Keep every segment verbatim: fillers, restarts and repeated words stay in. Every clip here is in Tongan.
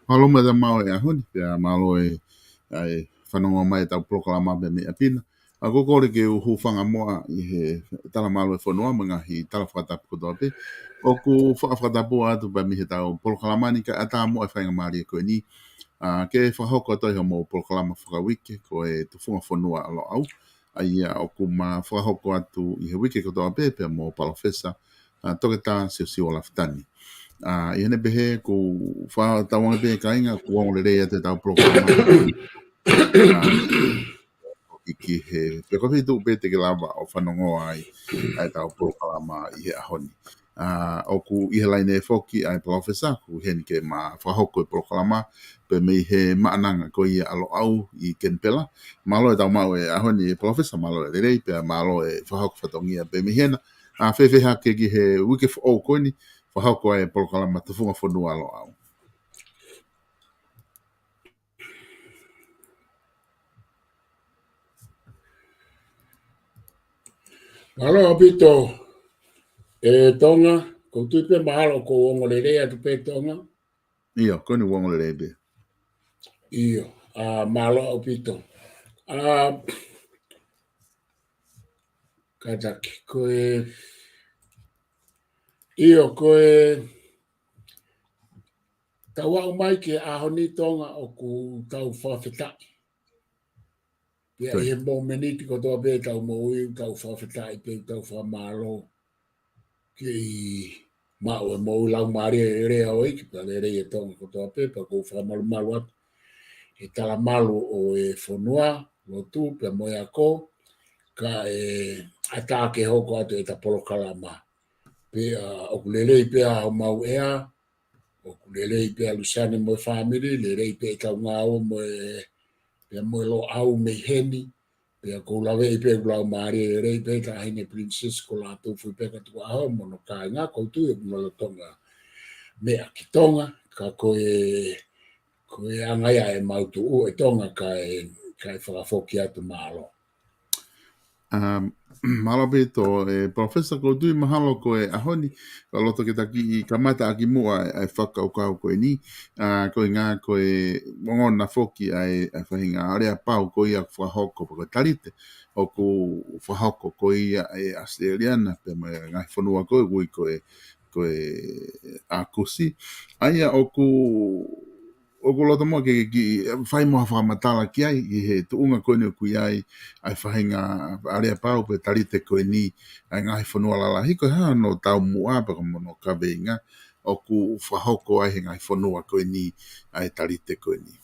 Mālō muʻa e tau maʻu e ʻaho ni, pea mālō e, ʻa e fanongo mai ʻetau polokalama pē mei ʻapi na. ʻA, ko e kole ke u hūfanga muʻa ʻi he tala mālō e fonua mo e ngaahi tala fakatapu kotoa pē. ʻOku faʻa fakatapu atu pē mei heʻetau polokalama ni kae ʻatā muʻa e faingamālie ko eni, ʻa, ke fakahoko atu ai hoʻomou polokalama fakauike ko e Tufunga Fonua ʻa Loʻau. ʻA ia ʻoku ma fakahoko atu ʻi he uike kotoa pē pea mo Palōfesa, ʻa, Toketā Siosiua Lafitani. ʻA, ʻi heʻene pehē ʻoku fakatauange pē kāinga ʻoku ongo lelei atu ʻetau polokalama. ʻA, ʻi ki he, pea ko e feituʻu pē te ke lava ʻo fanongo ai ʻa ʻetau polokalama ʻi he ʻaho ni. ʻA, ʻoku ʻi he laine foki ʻa e Palōfesa, ʻoku ʻi heni ke ma fakahoko e polokalama pē mei he maʻananga ko ia ʻa Loʻau ʻi Kenipela. Mālō e tau maʻu e ʻaho ni Palōfesa, mālō e lelei, pea mālō e fakahoko fatongia pē mei hena. ʻA, fēfē hake ki he uike foʻou ko eni, fakahoko ai e polokalama Tufunga Fonua ʻa Loʻau. Mālō ʻaupito e Tonga, ʻoku ou tui pē mahalo ʻoku ongo lelei atu pē Tonga. ʻIo, ko eni ʻoku ongo lelei pē. ʻIo, ʻa, mālō ʻaupito. ʻA, kātaki, ko e, ʻio, ko e, tau aʻu mai ki he ʻaho ni Tonga ʻoku tau fakafetaʻi. Pea ʻi he momeniti kotoa pē ʻetau moʻui ʻoku tau fakafetaʻi pea ʻoku tau fakamālō ke maʻu e moʻui laumālie lelei ʻa e ʻEiki pea lelei e Tonga kotoa pē, pea ʻoku ou fakamalumalu atu he talamalu ʻo e fonua, lotu, pea mo e ako, kae ʻatā ke hoko atu ʻeta polokalama. Pea ʻoku lelei pē ʻa homau ʻea, ʻoku lelei pē ʻa Luseane mo e fāmili, lelei pē ʻetau ngāue mo e, pea mo e Loʻau mei heni, pea ʻoku ou laveʻi pē ʻoku laumālie lelei pē Taʻahine Princess ko Lātūfuipeka Tukuʻaho mo hono kāinga, ʻoku ou tui ʻoku nau lolotonga meʻa ki Tonga, ka ko e, ko e anga ia ʻemau tuʻu ʻi Tonga kae, kae fakafoki atu mālō. ʻA, mālō ʻaupito e Palōfesa, ʻoku ou tui mahalo ko e ʻaho ni, ʻoku loto ke ta kiʻi kamata ʻaki muʻa ʻa e fakakaukau ko eni, ʻa, koeʻuhinga ko e ongona foki ʻa e, ʻa e faʻahinga aleapau ko ia ʻoku fakahoko pea ko e talite ʻoku fakahoko ko ia ʻe ʻAositelēlia na pea mo e ngaahi fonua ko ē ʻoku ui ko e, ko e AUKUS. ʻA ia ʻoku ʻoku loto muʻa ke, ke kiʻi fai muʻa ha fakamatala ki ai, ʻi he tuʻunga ko eni ʻoku ʻi ai ʻa e faʻahinga aleapau pe talite ko eni ʻa e ngaahi fonua lalahi, ko e hā hono taumuʻa pe ko hono kaveinga ʻoku fakahoko ai he ngaahi fonua ko eni ʻa e talite ko eni.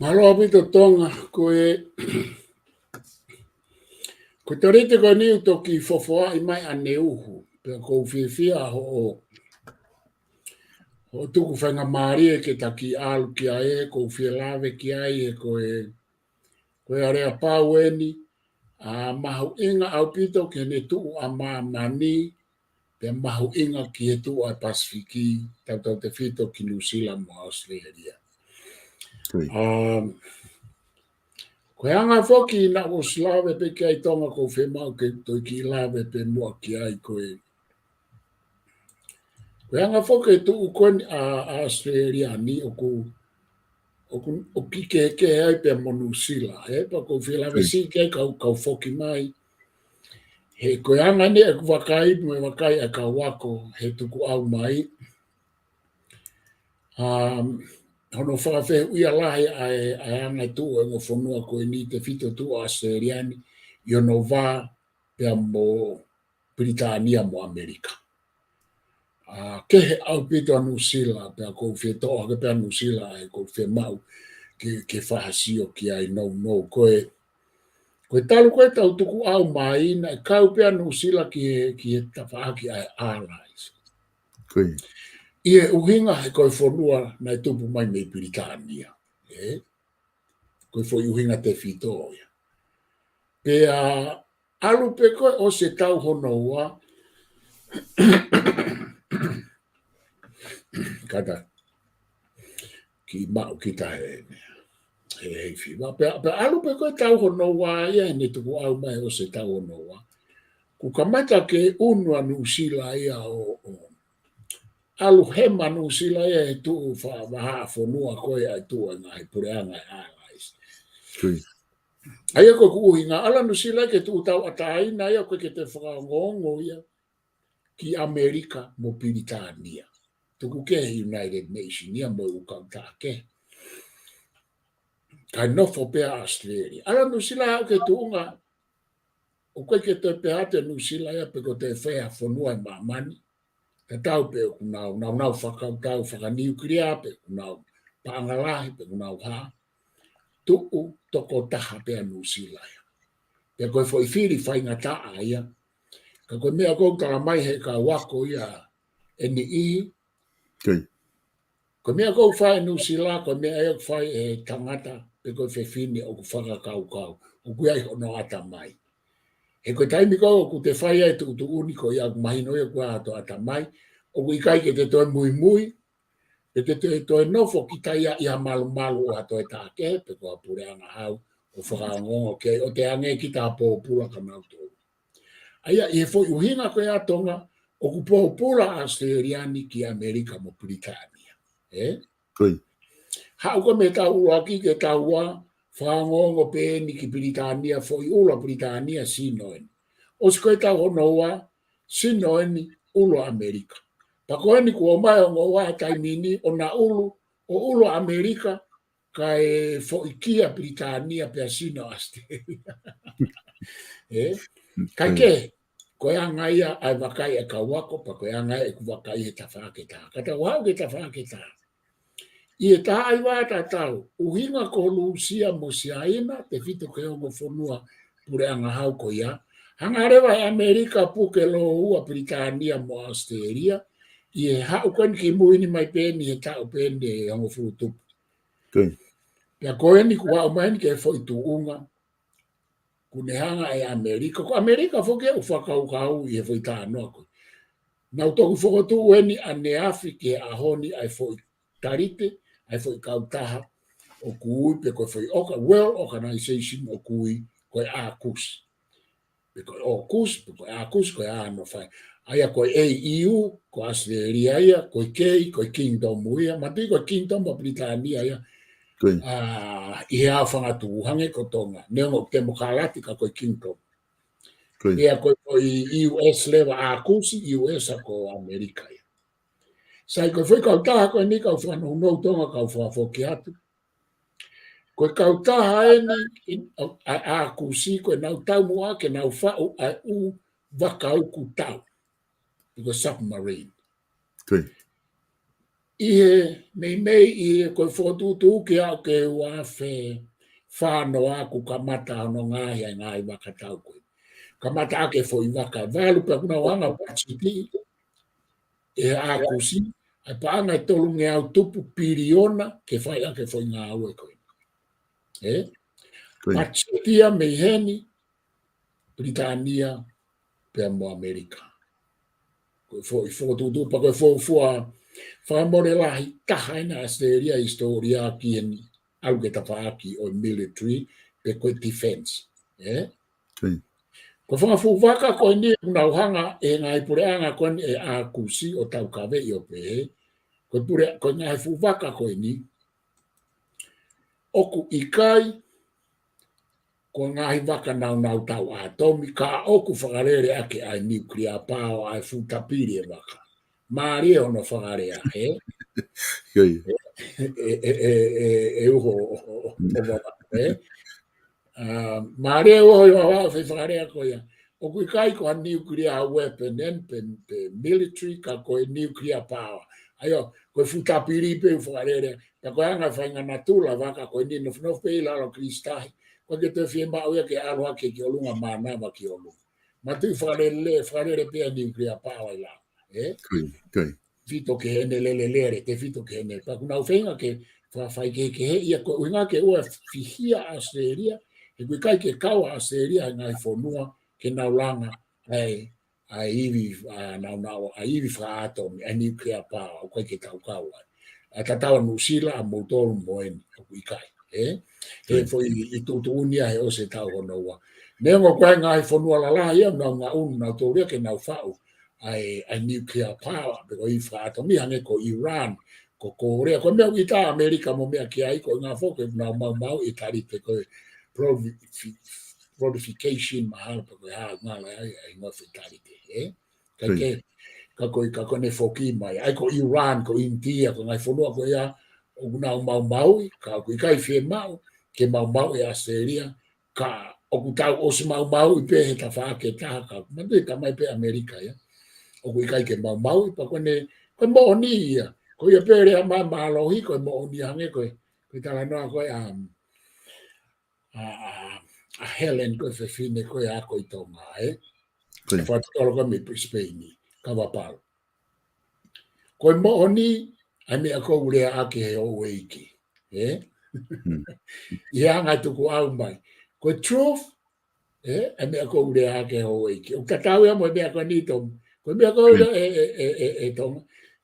Mālō ʻaupito Tonga, ko e, ko e talite ko eni ʻoku toki fofoaʻi mai ʻaneuhu, pea ʻoku ou fiefia hoʻo, hoʻo tuku faingamālie ke ta kiʻi ʻalu ki ai, ʻoku ou fie lave ki ai, ʻa ko e, ko e aleapau eni, ʻa mahuʻinga ʻaupito ki heʻene tuʻu ʻa māmani, pea mahuʻinga ki he tuʻu ʻa e Pasifiki, tautautefito ki Nuʻusila mo ʻAositelēlia. Ko ia. Um, ko e anga foki naʻa ku ʻosi lave pē ki ai Tonga ʻoku ou fiemaʻu ke toe kiʻi lave pē muʻa ki ai ko e. Ko e anga foki e tuʻu ko eni ʻa, ʻa ʻAositelēlia ni ʻoku ʻoku, ʻoku kehekehe ai pea mo Nuʻusila, ē, pea ʻoku ou fie lave siʻi ki ai kau, kau foki mai. He ko e anga eni ʻeku vakai, mo e vakai ʻa e kau ako, he tukuʻau mai. Um, hono fakafehuʻia lahi ʻa e, ʻa e anga e tuʻu e ongo fonua ko eni tefito tuʻu ʻa ʻAositelēlia ni, ʻi hono vā pea mo Pilitānia mo ʻAmelika. ʻA, kehe ʻaupito ʻa Nuʻusila, pea ʻoku ou fie toʻo hake pē ʻa Nuʻusila, ʻa ia ʻoku ou fiemaʻu ke, ke fakasio ki ai nounou. Ko e, ko e talu ko ē ʻetau tukuʻau mai, naʻe kau pē ʻa Nuʻusila ki he, ki he tafaʻaki ʻa e Allies. Ko ia. ʻI he ʻuhinga he ko e fonua naʻe tupu mai mei Pilitānia. Ē? Ko e foʻi ʻuhinga tefito ia. Pea ʻalu pē ko ē ʻosi e tau hono ua. Kātaki maʻu kita he, he hay fever. Pea, pea ʻalu pē ko ē tau hono ua ia heʻene tukuʻau mai ʻosi e tau hono ua. Kuo kamata ke ʻunu ʻa Nuʻusila ia ʻo, ʻo, ʻalu hema Nuʻusila ia he tuʻu fa-, vahaʻa fonua ko ē ʻa e tuʻu ʻa e ngaahi puleʻanga ʻa e Allies. ʻA ia ko ʻeku ʻuhinga, ʻalu ʻa Nuʻusila ke tuʻu tauʻatāina ia, ʻoku ʻikai ke toe fakaongoongo ia ki ʻAmelika mo Pilitānia. Tuku kehe United Nation ia mo e ʻū kautaha kehe. Kae nofo pē ʻa ʻAositelēlia. ʻAlu ʻa Nuʻusila ʻo aʻu ki he tuʻunga ʻoku ʻikai ke toe pehē atu ʻe Nuʻusila ia pe ko e toe fē ha fonua ʻi māmani. Tatau pē ʻoku nau, nau, nau fakakautau fakaniukilia pe ʻoku nau paʻanga lahi pe ʻoku nau hā. Tuʻu tokotaha pē ʻa Nuʻusila ia. Pea ko e foʻi fili faingataʻa ia. Ka ko e meʻa ʻoku tala mai he kau ako ia ʻe niʻihi. Ko e meʻa ʻoku fai ʻe Nuʻusila, ko e meʻa ia ʻoku fai ʻe he tangata, pe ko e fefine ʻoku fakakaukau, ʻoku ʻi ai hono ʻatamai. He ko e taimi ko ē ʻoku te fai ai e tuʻutuʻuni ko ia ʻoku mahino ia ʻoku ʻi ai hoto ʻatamai, ʻoku ʻikai ke te toe muimui, pe te toe, toe nofo kita ia ʻi ha malumalu ʻo ha toe taha kehe, pe ko ha puleʻanga hau, ʻo fakaongoongo ke, ʻo te ange kita ha pōpula ka mautolu. ʻA ia, ʻi he foʻi ʻuhinga ko ē ʻa Tonga, ʻoku pōpula ʻAositelēlia ni ki ʻAmelika mo Pilitānia. ʻE? Haʻu ko ē mei he taʻu ʻuluaki ki he taʻu ua, fakaongoongo pē eni ki Pilitānia, foʻi ʻulu ʻa Pilitānia, sino eni. ʻOsi ko ē taʻu hono ua, sino eni ʻulu ʻa ʻAmelika. Pea ko eni kuo ʻomai ʻa e ongo ua he taimi ni, ʻo na ʻulu, ʻo ʻulu ʻa ʻAmelika, kae foʻi kia Pilitānia pea sino ʻAositelēlia. ʻE? Kae kehe, ko e anga ia ʻa e vakai ʻa e kau ako, pea ko e anga ia ʻeku vakai he tafaʻaki ʻe taha. Ka tau haʻu ki he tafaʻaki ʻe taha. ʻI he taha ʻi he vahaʻa tatau, ʻuhinga ko Lūsia mo Siaina, tefito ki he ongo fonua puleʻanga hau ko ia. Hanga leva ʻe ʻAmelika puke lōua Pilitānia mo ʻAositelēlia, ʻi he haʻu ko eni ki mui ni mai pē eni he taʻu pē eni ʻe hongofulu tupu. Pea ko eni kuo aʻu mai eni ki he foʻi tuʻunga, ʻoku ne hanga ʻe ʻAmelika. Ko ʻAmelika foki ʻoku fakakaukau ʻi he foʻi talanoa ko ē. Nau toki fokotuʻu eni ʻaneafi ki he ʻaho ni ʻa e foʻi talite, ʻa e foʻi kautaha, ʻoku ui pe ko e foʻi oka-, World Organization ʻoku ui ko e AUKUS. Pe ko e AUKUS, pe ko e AUKUS, ko e ʻa hono fai. ʻA ia ko e A U, ko ʻAositelēlia ia, ko e K, ko e Kingdom ia, manatuʻi ko e Kingdom ʻa Pilitānia ia. ʻA, ʻi he ʻaofangatuʻu hangē ko Tonga, neongo ʻoku temokalati ka ko e Kingdom. Ia ko e, ko e U S leva ʻa AUKUS, U S ʻa ko ʻAmelika ia. Sai ko e foʻi kautaha ko eni kau fakanounou Tonga kau fakafoki atu. Ko e kautaha eni, ʻa, ʻa AUKUS ko ʻenau taumuʻa ke nau faʻu ʻa e ʻū vaka uku tau. Pe ko e submarine. ʻI he meimei ʻi he ko e fokotuʻutuʻu ke aʻu ki he ua afe fā noa kuo kamata hono ngaohi ʻa e ngaahi vaka tau ko ē. Kamata ʻaki e foʻi vaka valu pea kuo nau hanga ʻo patiseti ʻe he AUKUS, ʻa e paʻanga ʻe tolungeau tupu piliona ke fai ʻaki e foʻi ngāue ko ē. ʻE? Patiseti ia mei heni, Pilitānia, pea mo ʻAmelika. Ko e foʻi fokotuʻutuʻu pea ko e fuofua fakamole lahi taha eni ʻa ʻAositelēlia ʻi he hisitōlia ki heni ʻalu ki he tafaʻaki ʻo e military, pe ko e defense. ʻE? Ko e fanga fuʻu vaka ko eni ʻoku nau hanga ʻe he ngaahi puleʻanga ko eni ʻe AUKUS ʻo taukaveʻi ʻo pehē. Ko e pule, ko e ngaahi fuʻu vaka ko eni, ʻoku ʻikai ko e ngaahi vaka naunau tau ʻātomi, ka ʻoku fakalele ʻaki ʻa e nuclear power ʻa e fuʻu tapili e vaka. Mālie hono fakalea, ʻe? ʻE, ʻe, ʻe, ʻe, ʻe uho, ʻo, ʻo, ʻo, ʻo, ʻe? ʻA, mālie ʻo, ʻo, ʻo, ʻo, fai fakalea ko ia. ʻOku ʻikai ko ha nuclear weapon eni pe, pe military ka ko e nuclear power. ʻA ia, ko e fuʻu tapili pē ʻoku fakalele. Ka ko e anga e faʻahinga natula vaka ko eni nofonofo pē ʻi lalo kilisitahi. ʻOku ʻikai ke toe fiemaʻu ia ke ʻalu hake ki ʻolunga mānava ki ʻolunga. Manatuʻi fakalele, fakalele pē ʻa e nuclear power ʻi lalo. ʻE? Tefito ki heʻene lele lele, tefito ki heʻene. Pea ʻoku nau feinga ke fakafaikehekeheʻi ia ko e ʻuhinga ke ʻoua ʻe fihia ʻa ʻAositelēlia, he ʻoku ʻikai ke kau ʻa ʻAositelēlia he ngaahi fonua ke nau langa ʻa e, ʻa e ivi, ʻa naunau, ʻa e ivi fakaʻātomi, ʻa e nuclear power, ʻoku ʻikai ke tau kau ai. ʻA tatau ʻa Nuʻusila, ʻa moutolu mo eni, ʻoku ʻikai. ʻE? He foʻi ʻi tuʻutuʻuni ia he ʻosi e taʻu hono ua. Neongo ko e ngaahi fonua lalahi ia, nau ngaʻunu, nau tōlia ke nau faʻu. ʻa e, ʻa e nuclear power, pe ko e fakaʻatomai hangē ko Iran, ko Korea, ko e meʻa ʻoku ʻita ʻAmelika mo meʻa ki ai, ko e ngaahi foʻi ko e nau maumauʻi e talite ko e prolifi-, proliferation mahalo pe ko e hā ngala ai, ʻa e ngaahi foʻi talite, ē? Ka ke, ka ko e, ka ko ʻene foki mai, ʻa ia ko Iran, ko India, ko e ngaahi fonua ko ia, ʻoku nau maumauʻi, ka ʻoku ʻikai fiemaʻu ke maumauʻi ʻe ʻAositelēlia, ka ʻoku tau ʻosi maumauʻi pē he tafaʻaki ʻe taha ka, manatuʻi ka mai pē ʻAmelika ia. ʻOku ʻikai ke maumauʻi, pea ko ʻene, ko e moʻoni ia. Ko ia pē lea mai mālohi, ko e moʻoni hangē ko e, ko e talanoa ko e, um, ʻa, ʻa, ʻa Helen ko e fefine ko e ako ʻi Tonga, ē? Ko ia. Fakatotolo ko e mei Brisbane, Kavapalu. Ko e moʻoni, ʻa e meʻa ʻoku ou lea ʻaki he houʻeiki, ē? Hmm. ʻI he anga e tukuʻau mai. Ko e truth, ē? ʻA e meʻa ʻoku ou lea ʻaki he houʻeiki. ʻOku tatau ia mo e meʻa ko eni Tom. Ko e meʻa ʻoku ou lea ʻe, ʻe, ʻe, ʻe, ʻe Tom.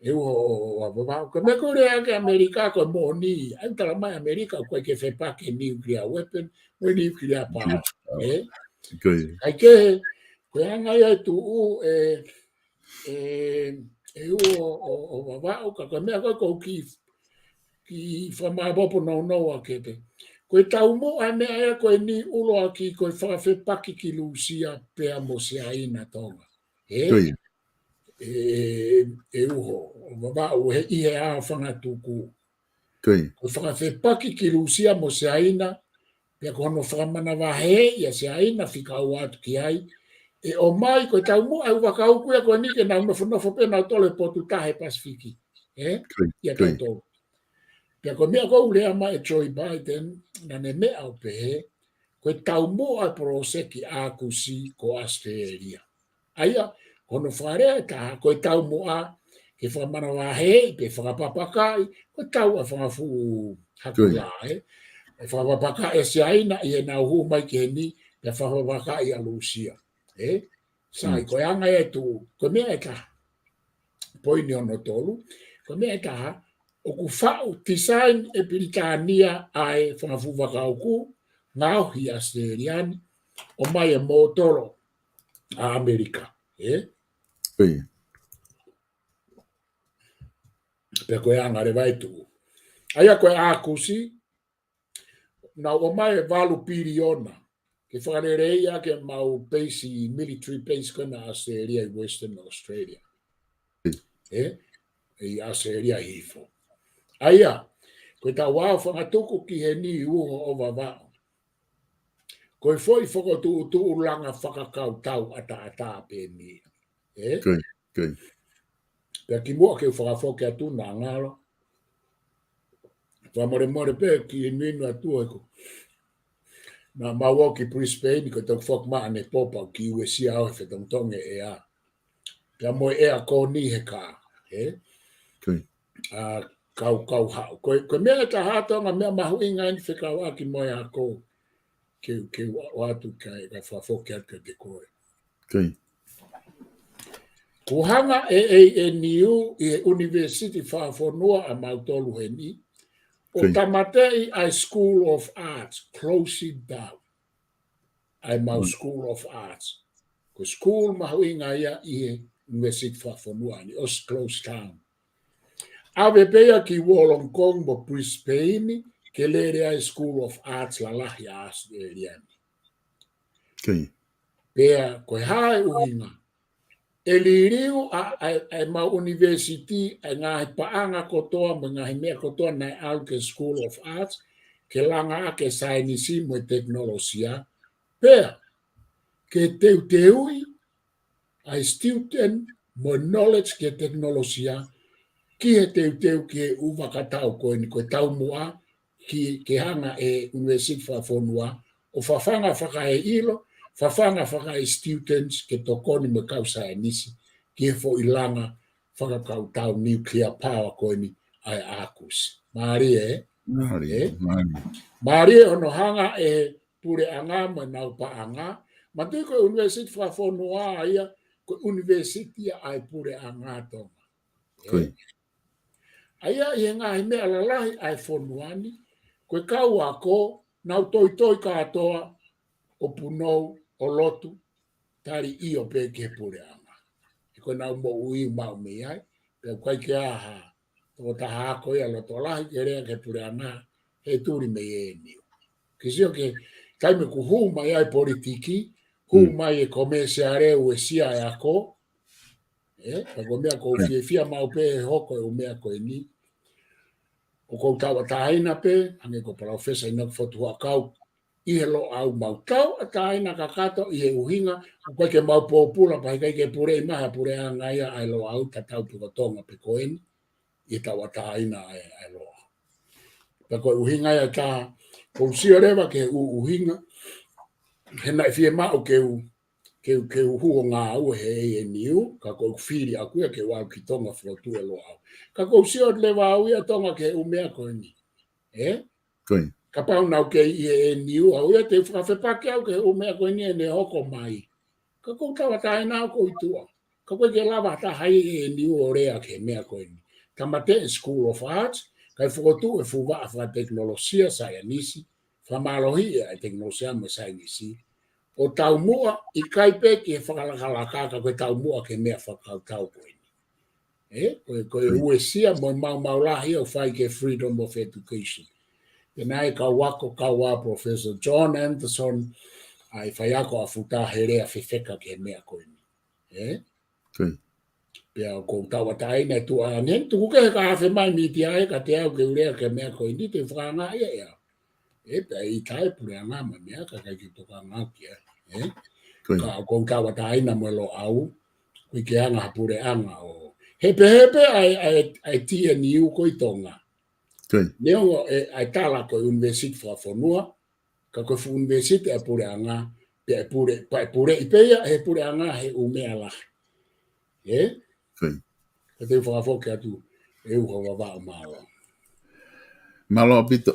ʻE uho ʻo, ʻo, ʻo, ʻo, ʻo, ko e meʻa ʻoku ou lea ʻaki ʻAmelika, ko e moʻoni. ʻA ia tala mai ʻAmelika, ʻoku ʻikai ke fepaki nuclear weapon, mo e nuclear power. Nuclear power. Ē? Ko ia. ʻIkai ke, ko e anga ia e tuʻu, ē, ʻe, ʻe uho ʻo, ʻo, ʻo Vavaʻu, ka ko e meʻa ko e ʻoku ou kiʻi, kiʻi fakamaʻopoʻopo nounou ʻaki pē. Ko e taumuʻa e meʻa ia ko eni ʻuluaki ko e fakafepaki ki Lūsia pea mo Siaina Tonga. Ē? Ko ia. ʻE, ʻe uho, ʻo Vavaʻu he ʻi he ʻaho fangatuku. Ko ia. Ko e fakafepaki ki Lūsia mo Siaina, pea ko hono fakamanavahē ʻia Siaina fika ua atu ki ai, ʻe ʻomai ko e taumuʻa e ʻū vakauku ia ko eni ke nau nofonofo pē nautolu he potu taha he Pasifiki. Ē? Ko ia, ʻia ko ia. Tautolu. Pea ko e meʻa ʻoku ou lea mai ʻe Joe Biden, naʻa ne meʻa ʻo pehē, ko e taumuʻa e poloseki ʻAkusi ko ʻAositelēlia. ʻA ia, ko hono fakalea ʻe taha, ko e taumuʻa, ke fakamanavahēʻi pe fakapapakaʻi, ko e tau ʻa e fanga fuʻu haku lā, ē. ʻE fakapapakaʻi ʻe Siaina ʻi heʻenau hū mai ki heni, pea fakapapakaʻi ʻa Lūsia, ē. Sai, ko e anga ia e tuʻu, ko e meʻa ʻe taha. Poini hono tolu, ko e meʻa ʻe taha, ʻoku faʻu design ʻe Pilitānia ʻa e fanga fuʻu vakauku, ngaohi ʻAositelēlia ni, ʻomai e mōtolo ʻa ʻAmelika, ē? Ko ia. Pea ko e anga leva e tuʻu. ʻA ia ko e ʻAkusi, nau ʻomai e valu piliona ke fakaleleiʻi ʻaki ʻemau peisi, military base ko ena ʻAositelēlia ʻi Western Australia. Ē? ʻI ʻAositelēlia Hihifo. ʻA ia, ko ʻetau ʻaho fangatuku ki heni uho ʻo Vavaʻu. Ko e foʻi fokotuʻutuʻu langa fakakautau ʻataʻatā pē eni. Ē? Ko ia, ko ia. Pea kimuʻa ke u fakafoki atu naʻa ngalo. Fakamolemole pē kiʻi inu atu ʻeku. Naʻa mau ō ki Brisbane ko e toki foki mai ʻanepō pea u kiʻi uesia au he fetongitongi ʻea. Pea mo e ʻea ko eni he kā, ē? Ko ia. ʻA, kau, kau haʻu. Ko e, ko e meʻa ʻe taha atu ʻa e ngaahi meʻa mahuʻinga eni fekauʻaki mo e ako. Ke, ke u ʻoatu kae, kae fakafoki atu kiate koe. Ko ia. Kuo hanga ʻe, ʻe, ʻe A N U ʻi he ʻUnivēsiti Fakafonua ʻa mautolu heni, ʻo tāmateʻi ʻa e School of Arts, close it down. ʻA e mau School of Arts. Ko e school mahuʻinga ia ʻi he ʻUnivēsiti Fakafonua ni, ʻosi close down. ʻAve pē ia ki Wollongong mo Brisbane, ke lele ai School of Arts lalahi ʻa ʻAositelēlia ni. Ko ia. Pea, ko e hā e ʻuhinga. ʻE liliu ʻa, ʻa, ʻa e mau ʻunivēsiti, ʻa e ngaahi paʻanga kotoa, mo e ngaahi meʻa kotoa naʻe ʻalu ki he School of Arts, ke langa ʻaki e saienisi mo e tekinolosia. Pea, ke teuteuʻi, ʻa e student mo e knowledge ki he tekinolosia, ki he teuteu ki he ʻū vakatau ko eni ko e taumuʻa, ki, ke hanga ʻe he ʻUnivēsiti Fakafonua, ʻo fafanga fakaeʻilo, fafanga fakaestudents ke tokoni mo e kau saienisi, ki he foʻi langa fakakautau nuclear power ko eni ʻa e ʻAkusi. Mālie, ē? Mālie, ē? Mālie. Mālie hono hanga ʻe he puleʻanga mo ʻenau paʻanga. Manatuʻi ko e ʻUnivēsiti Fakafonua ia, ko e ʻunivēsiti ia ʻa e puleʻanga Tonga. Ē? Ko ia. ʻA ia ʻi he ngaahi meʻa lalahi ʻa e fonua ni, ko e kau ako, nau toitoi kātoa, ʻo punou, ʻo lotu, tali ʻio pē ki he puleʻanga. He ko ʻenau moʻui ʻoku maʻu mei ai. Pea ʻoku ʻikai ke ʻi ai ha tokotaha ako ia loto lahi ke lea ki he puleʻanga he tuli mei ʻeni. Ke sio ki he taimi ʻoku hū mai ai politiki, hū mai e komēsiale ʻo e sia e ako, ē, ka ko e meʻa ʻoku ou fiefia maʻu pē he hoko e ʻū meʻa ko ʻeni. ʻOku ou tauʻatāina pē, hangē ko Palōfesa ʻInoke Fotu Huʻakau, ʻi he Loʻau mau tauʻatāina kakato ʻi he ʻuhinga, ʻoku ʻikai ke mau pōpula pea ʻikai ke puleʻi mai ha puleʻanga ia ʻa e Loʻau tatau pē ko Tonga pe ko ʻeni, ʻi he tauʻatāina ʻa e, ʻa e Loʻau. Pea ko e ʻuhinga ia ʻe taha, ʻoku ou sio leva ki he ʻū ʻuhinga, he naʻe fiemaʻu ke u, ke u, ke u hū ʻo ngāue he A N U, ka ʻoku ou fili ʻaʻaku ia ke u ʻalu ki Tonga fokotuʻu e Loʻau. Ka ʻoku ou sio leva au ia Tonga ki he ʻū meʻa ko ʻeni. Ē? Kapau naʻa ku kei ʻi he A N U au ia te u fakafepaki au ki he ʻū meʻa ko ʻeni ʻe ne hoko mai. Ka ʻoku ou tauʻatāina au ʻoku ou ʻi tuʻa. Ka ʻoku ʻikai ke lava ha taha ʻi he A N U ʻo lea ki he meʻa ko ʻeni. Tāmateʻi e School of Arts, kae fokotuʻu e fuʻu vaʻa fakatekinolosia saienisi, fakamālohiʻi e tekinolosia mo e saienisi, ʻo taumuʻa ʻikai pē ki he fakalakalaka ka ko e taumuʻa ki he meʻa fakakautau ko ʻeni. Ē, ko e, ko e uesia mo e maumau lahi ʻoku fai ki he freedom of education. Pea naʻe kau ako, kau ʻa Professor John Anderson, ʻa e faiako ʻa Futa he lea fefeka ki he meʻa ko ʻeni. Ē? Pea ʻoku ou tauʻatāina e tuʻa ʻanenai, tuku kehe ka afe mai mītia ē, ka te u ʻalu ke u lea ki he meʻa ko ʻeni, te u fakaangaʻi ia ʻe au. Ē, pea ʻi ai e puleʻanga mo e meʻa ka ʻikai ke u tokanga ki ai. Ē? Ka ʻoku ou tauʻatāina mo e Loʻau, ʻoku ʻikai ke anga ha puleʻanga ʻo. He pehē pē ʻa e, ʻa e, ʻa e T N U ko ʻi Tonga. Neongo e, ʻa e tala ko e ʻunivēsiti fakafonua, ka ko e fuʻu ʻunivēsiti ʻa e puleʻanga, pea ʻe pule, pea ʻe puleʻi pē ia he puleʻanga he ʻū meʻa lahi. Ē? Ka te u fakafoki atu, ʻe uha vavaʻu mālō. Mālō ʻaupito,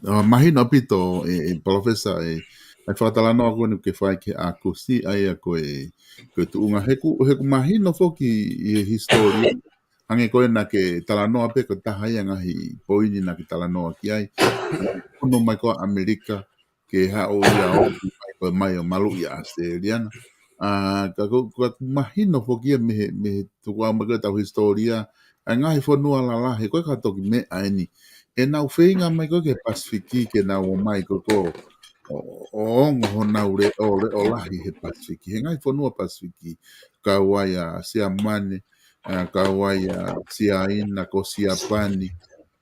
ʻa, mahino ʻaupito, ē, ē, Palōfesa, ē, ʻa e fakatalanoa ko ʻeni ke fai ki he ʻAokusi, ʻa ia ko e, ko e tuʻunga he ʻoku, he ʻoku mahino foki ʻi he hisitōlia, hangē ko ē naʻa ke talanoa pē ko e taha ia e ngaahi poini naʻa ke talanoa ki ai. Hono mai ko ʻAmelika, ke haʻu ia ʻo mai ko e mai ʻo maluʻi ʻa ʻAositelēlia na. ʻA, ka ʻoku, ka ʻoku mahino foki ia mei he, mei he tuku ʻa mai ko e tau hisitōlia, ʻa e ngaahi fonua lalahi, ko e ka toki meʻa ʻeni. ʻE nau feinga mai ko e ki he Pasifiki, ke nau ō mai ko e ko, ʻo, ʻo ongo honau leʻo, leʻo lahi he Pasifiki, he ngaahi fonua Pasifiki, kau ai ʻa Siamane, ʻa, kau ai ʻa Siaina, ko Siapani,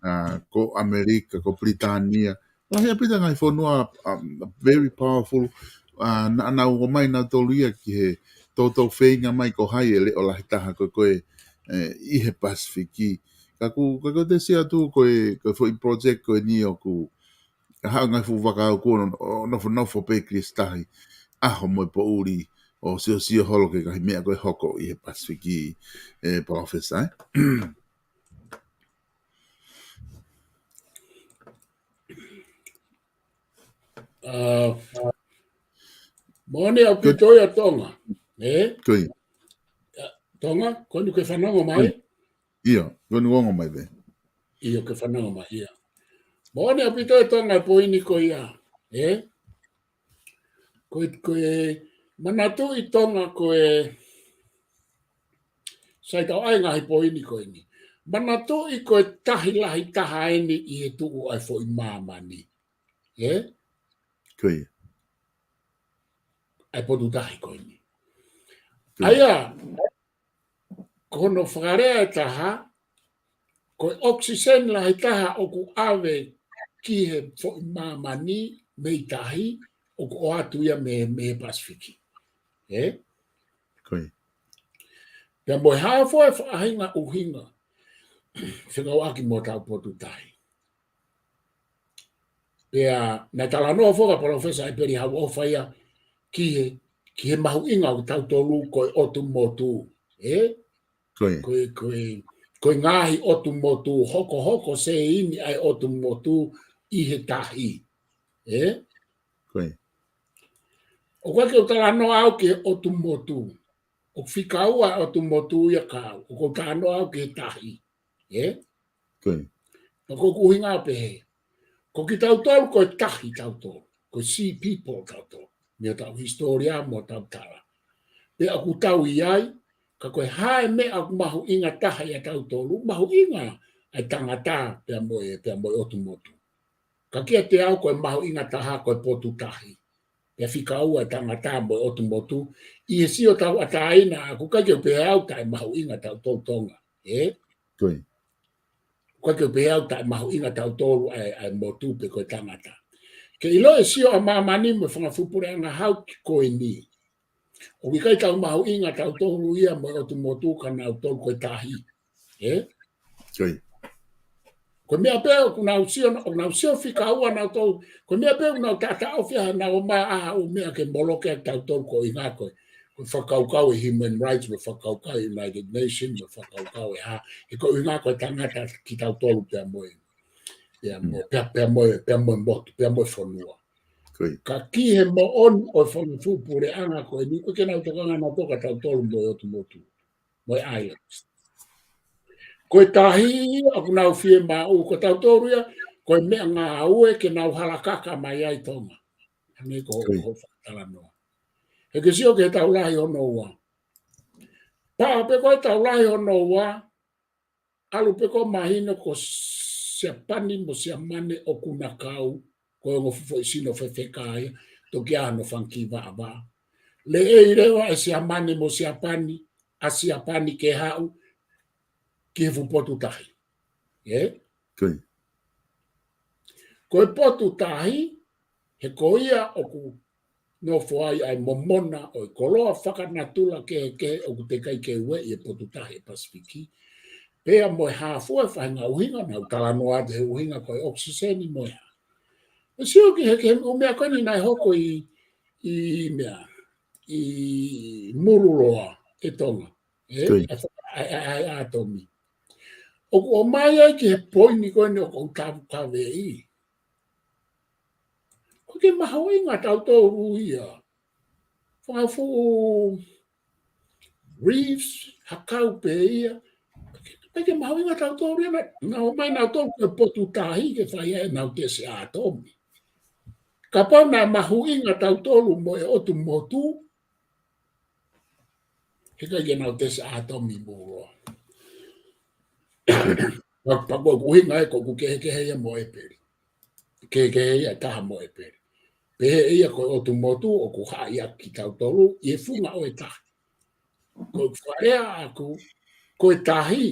ʻa, ko ʻAmelika, ko Pilitānia. Lahi ʻaupito e ngaahi fonua, um, very powerful, ʻa, naʻa nau ō mai nautolu ia ki he toutou feinga mai ko hai e leʻo lahi taha ko ē, ko ē, ē, ʻi he Pasifiki. Ka ʻoku, ka ʻoku ou sio atu ko e, ko e foʻi project ko ʻeni ʻoku, ka haʻu e ngaahi fuʻu vaka ʻoku nofo, nofo pē Kalisitahi, ʻaho mo e poʻuli, ʻo siosio holo ki he ngaahi meʻa ko ē ʻe hoko ʻi he Pasifiki, ē, Palōfesa, ē? ʻA, moʻoni ʻaupito ia Tonga, ē? Tonga, ko ʻeni ke fanongo mai? ʻIo, ko ʻeni ʻoku ongo mai pē. ʻIo, ke fanongo mai, ia. Moʻoni ʻaupito e Tonga e poini ko ia, ē? Ko e, ko e manatuʻi Tonga ko e, sai tau ʻai ngaahi poini ko ʻeni. Manatuʻi ko e tahi lahi taha ʻeni ʻi he tuʻu ʻa e foʻi māmani. Ē? ʻA e potu tahi ko ʻeni. ʻA ia, ko hono fakalea ʻe taha, ko e ʻokisiseni lahi taha ʻoku ʻave ki he foʻi māmani mei tahi, ʻoku ʻoatu ia mei, mei he Pasifiki. Ē? Pea mo e hā fua e faʻahinga ʻuhinga, fekauʻaki mo hotau potu tahi. Pea, naʻe talanoa foki ʻa Palōfesa ʻEpeli Hauʻofa ia ki he, ki he mahuʻinga ʻo tautolu ko e ʻotu motu. Ē? Ko e, ko e, ko e ngaahi ʻotu motu, hokohoko seini ʻa e ʻotu motu ʻi he tahi. Ē? ʻOku ʻikai ke u talanoa au ki he ʻotu motu. ʻOku fika ua ʻotu motu ia ka au. ʻOku ou talanoa au ki he tahi. Ē? Ka ko ʻeku ʻuhinga pehē. Ko kitautolu ko e tahi tautolu. Ko e sea people tautolu. Mei hotau hisitōlia mo hotau tala. Pea ʻoku tau ʻi ai, Ka ko e hā e meʻa ʻoku mahuʻinga taha ʻia tautolu, mahuʻinga ʻa e tangata pea mo e, pea mo e ʻotu motu. Ka kiate au ko e mahuʻinga taha ko e potu tahi. Pea fika ua e tangata mo e ʻotu motu, ʻi he sio tauʻatāina ʻaʻaku, ʻikai ke u pehē au taʻe mahuʻinga tautolu Tonga. Ē? Ko ia. ʻIkai ke u pehē au taʻe mahuʻinga tautolu ʻa e, ʻa e motu pe ko e tangata. Ke ʻilo e sio ʻa māmani mo e fanga fuʻu puleʻanga hau ki ko eni. ʻOku ʻikai tau mahuʻinga tautolu ia mo e ʻotu motu ka nautolu ko e tahi. Ē? Ko ia. Ko e meʻa pē ʻoku nau sio, ʻoku nau sio fika ua nautolu. Ko e meʻa pē ʻoku nau taʻataʻofi ʻa nau ō mai ʻa ʻū meʻa ke moloki ʻa tautolu ko e ʻuhinga ko e, ko e fakakaukau e human rights, mo e fakakaukau e United Nations, mo e fakakaukau e hā. He ko e ʻuhinga ko e tangata kitautolu pea mo e. Pea mo, pea, pea mo e, pea mo e motu, pea mo e fonua. Ko ia. Ka ki he moʻoni ʻo e fanga fuʻu puleʻanga ko eni, ʻoku ʻikai ke nau tokanga nautolu kia tautolu mo e ʻotu motu. Mo e islands. Ko e tahi ia ʻoku nau fiemaʻu, ko tautolu ia, ko e meʻangāue ke nau halakaka mai ai Tonga. Hangē ko, ko e fakatalanoa. He ke sio ki he Tau Lahi hono ua. Pea pē ko e Tau Lahi hono ua, ʻalu pē ko e mahino ko Siapani mo Siamane ʻoku na kau, ko e ongo fuʻu foʻi sino fefeka ia, toki ʻi ai hono fanga kiʻi vaʻavaʻa. Leʻei leva ʻe Siamane mo Siapani, ʻa Siapani ke haʻu ki he fuʻu potu tahi. Ē? Ko ia. Ko e potu tahi, he ko ia ʻoku nofo ai ʻa e momona ʻo e koloa fakanatula kehekehe ʻoku teʻeki ai ke ueʻi ʻe he potu tahi ʻa e Pasifiki. Pea mo e hā fua e faʻahinga ʻuhinga, naʻa ku talanoa atu he ʻuhinga ko e ʻokisiseni mo e hā. ʻE sio ki he, ki he ʻū meʻa ko eni naʻe hoko ʻi, ʻi meʻa, ʻi Mululoa ʻe Tonga. Ē? Ko ia. ʻA e, ʻa e, ʻa e, ʻa e ʻātomi. ʻOku ʻomai ai ki he poini ko eni ʻoku ou tau kaveʻi. ʻOku ʻikai ke mahuʻinga tautolu ia. Fanga fuʻu reefs, hakau pē ia. ʻIkai ke mahuʻinga tautolu ia, naʻa, naʻa ʻomai nautolu ko e potu tahi ke fai ai ʻenau tesi ʻātomi. Kapau naʻe mahuʻinga tautolu mo e ʻotu motu, he ʻikai ke nau tesi ʻātomi mo ua. Pea, pea ko e ʻuhinga ē ko ʻeku kehekehe ia mo ʻEpeli. Kehekehe ia taha mo ʻEpeli. Pehē ia ko e ʻotu motu ʻoku haʻi ʻaki kitautolu ʻi he funga ʻo e tahi. Ko e fakalea ʻaʻaku, ko e tahi.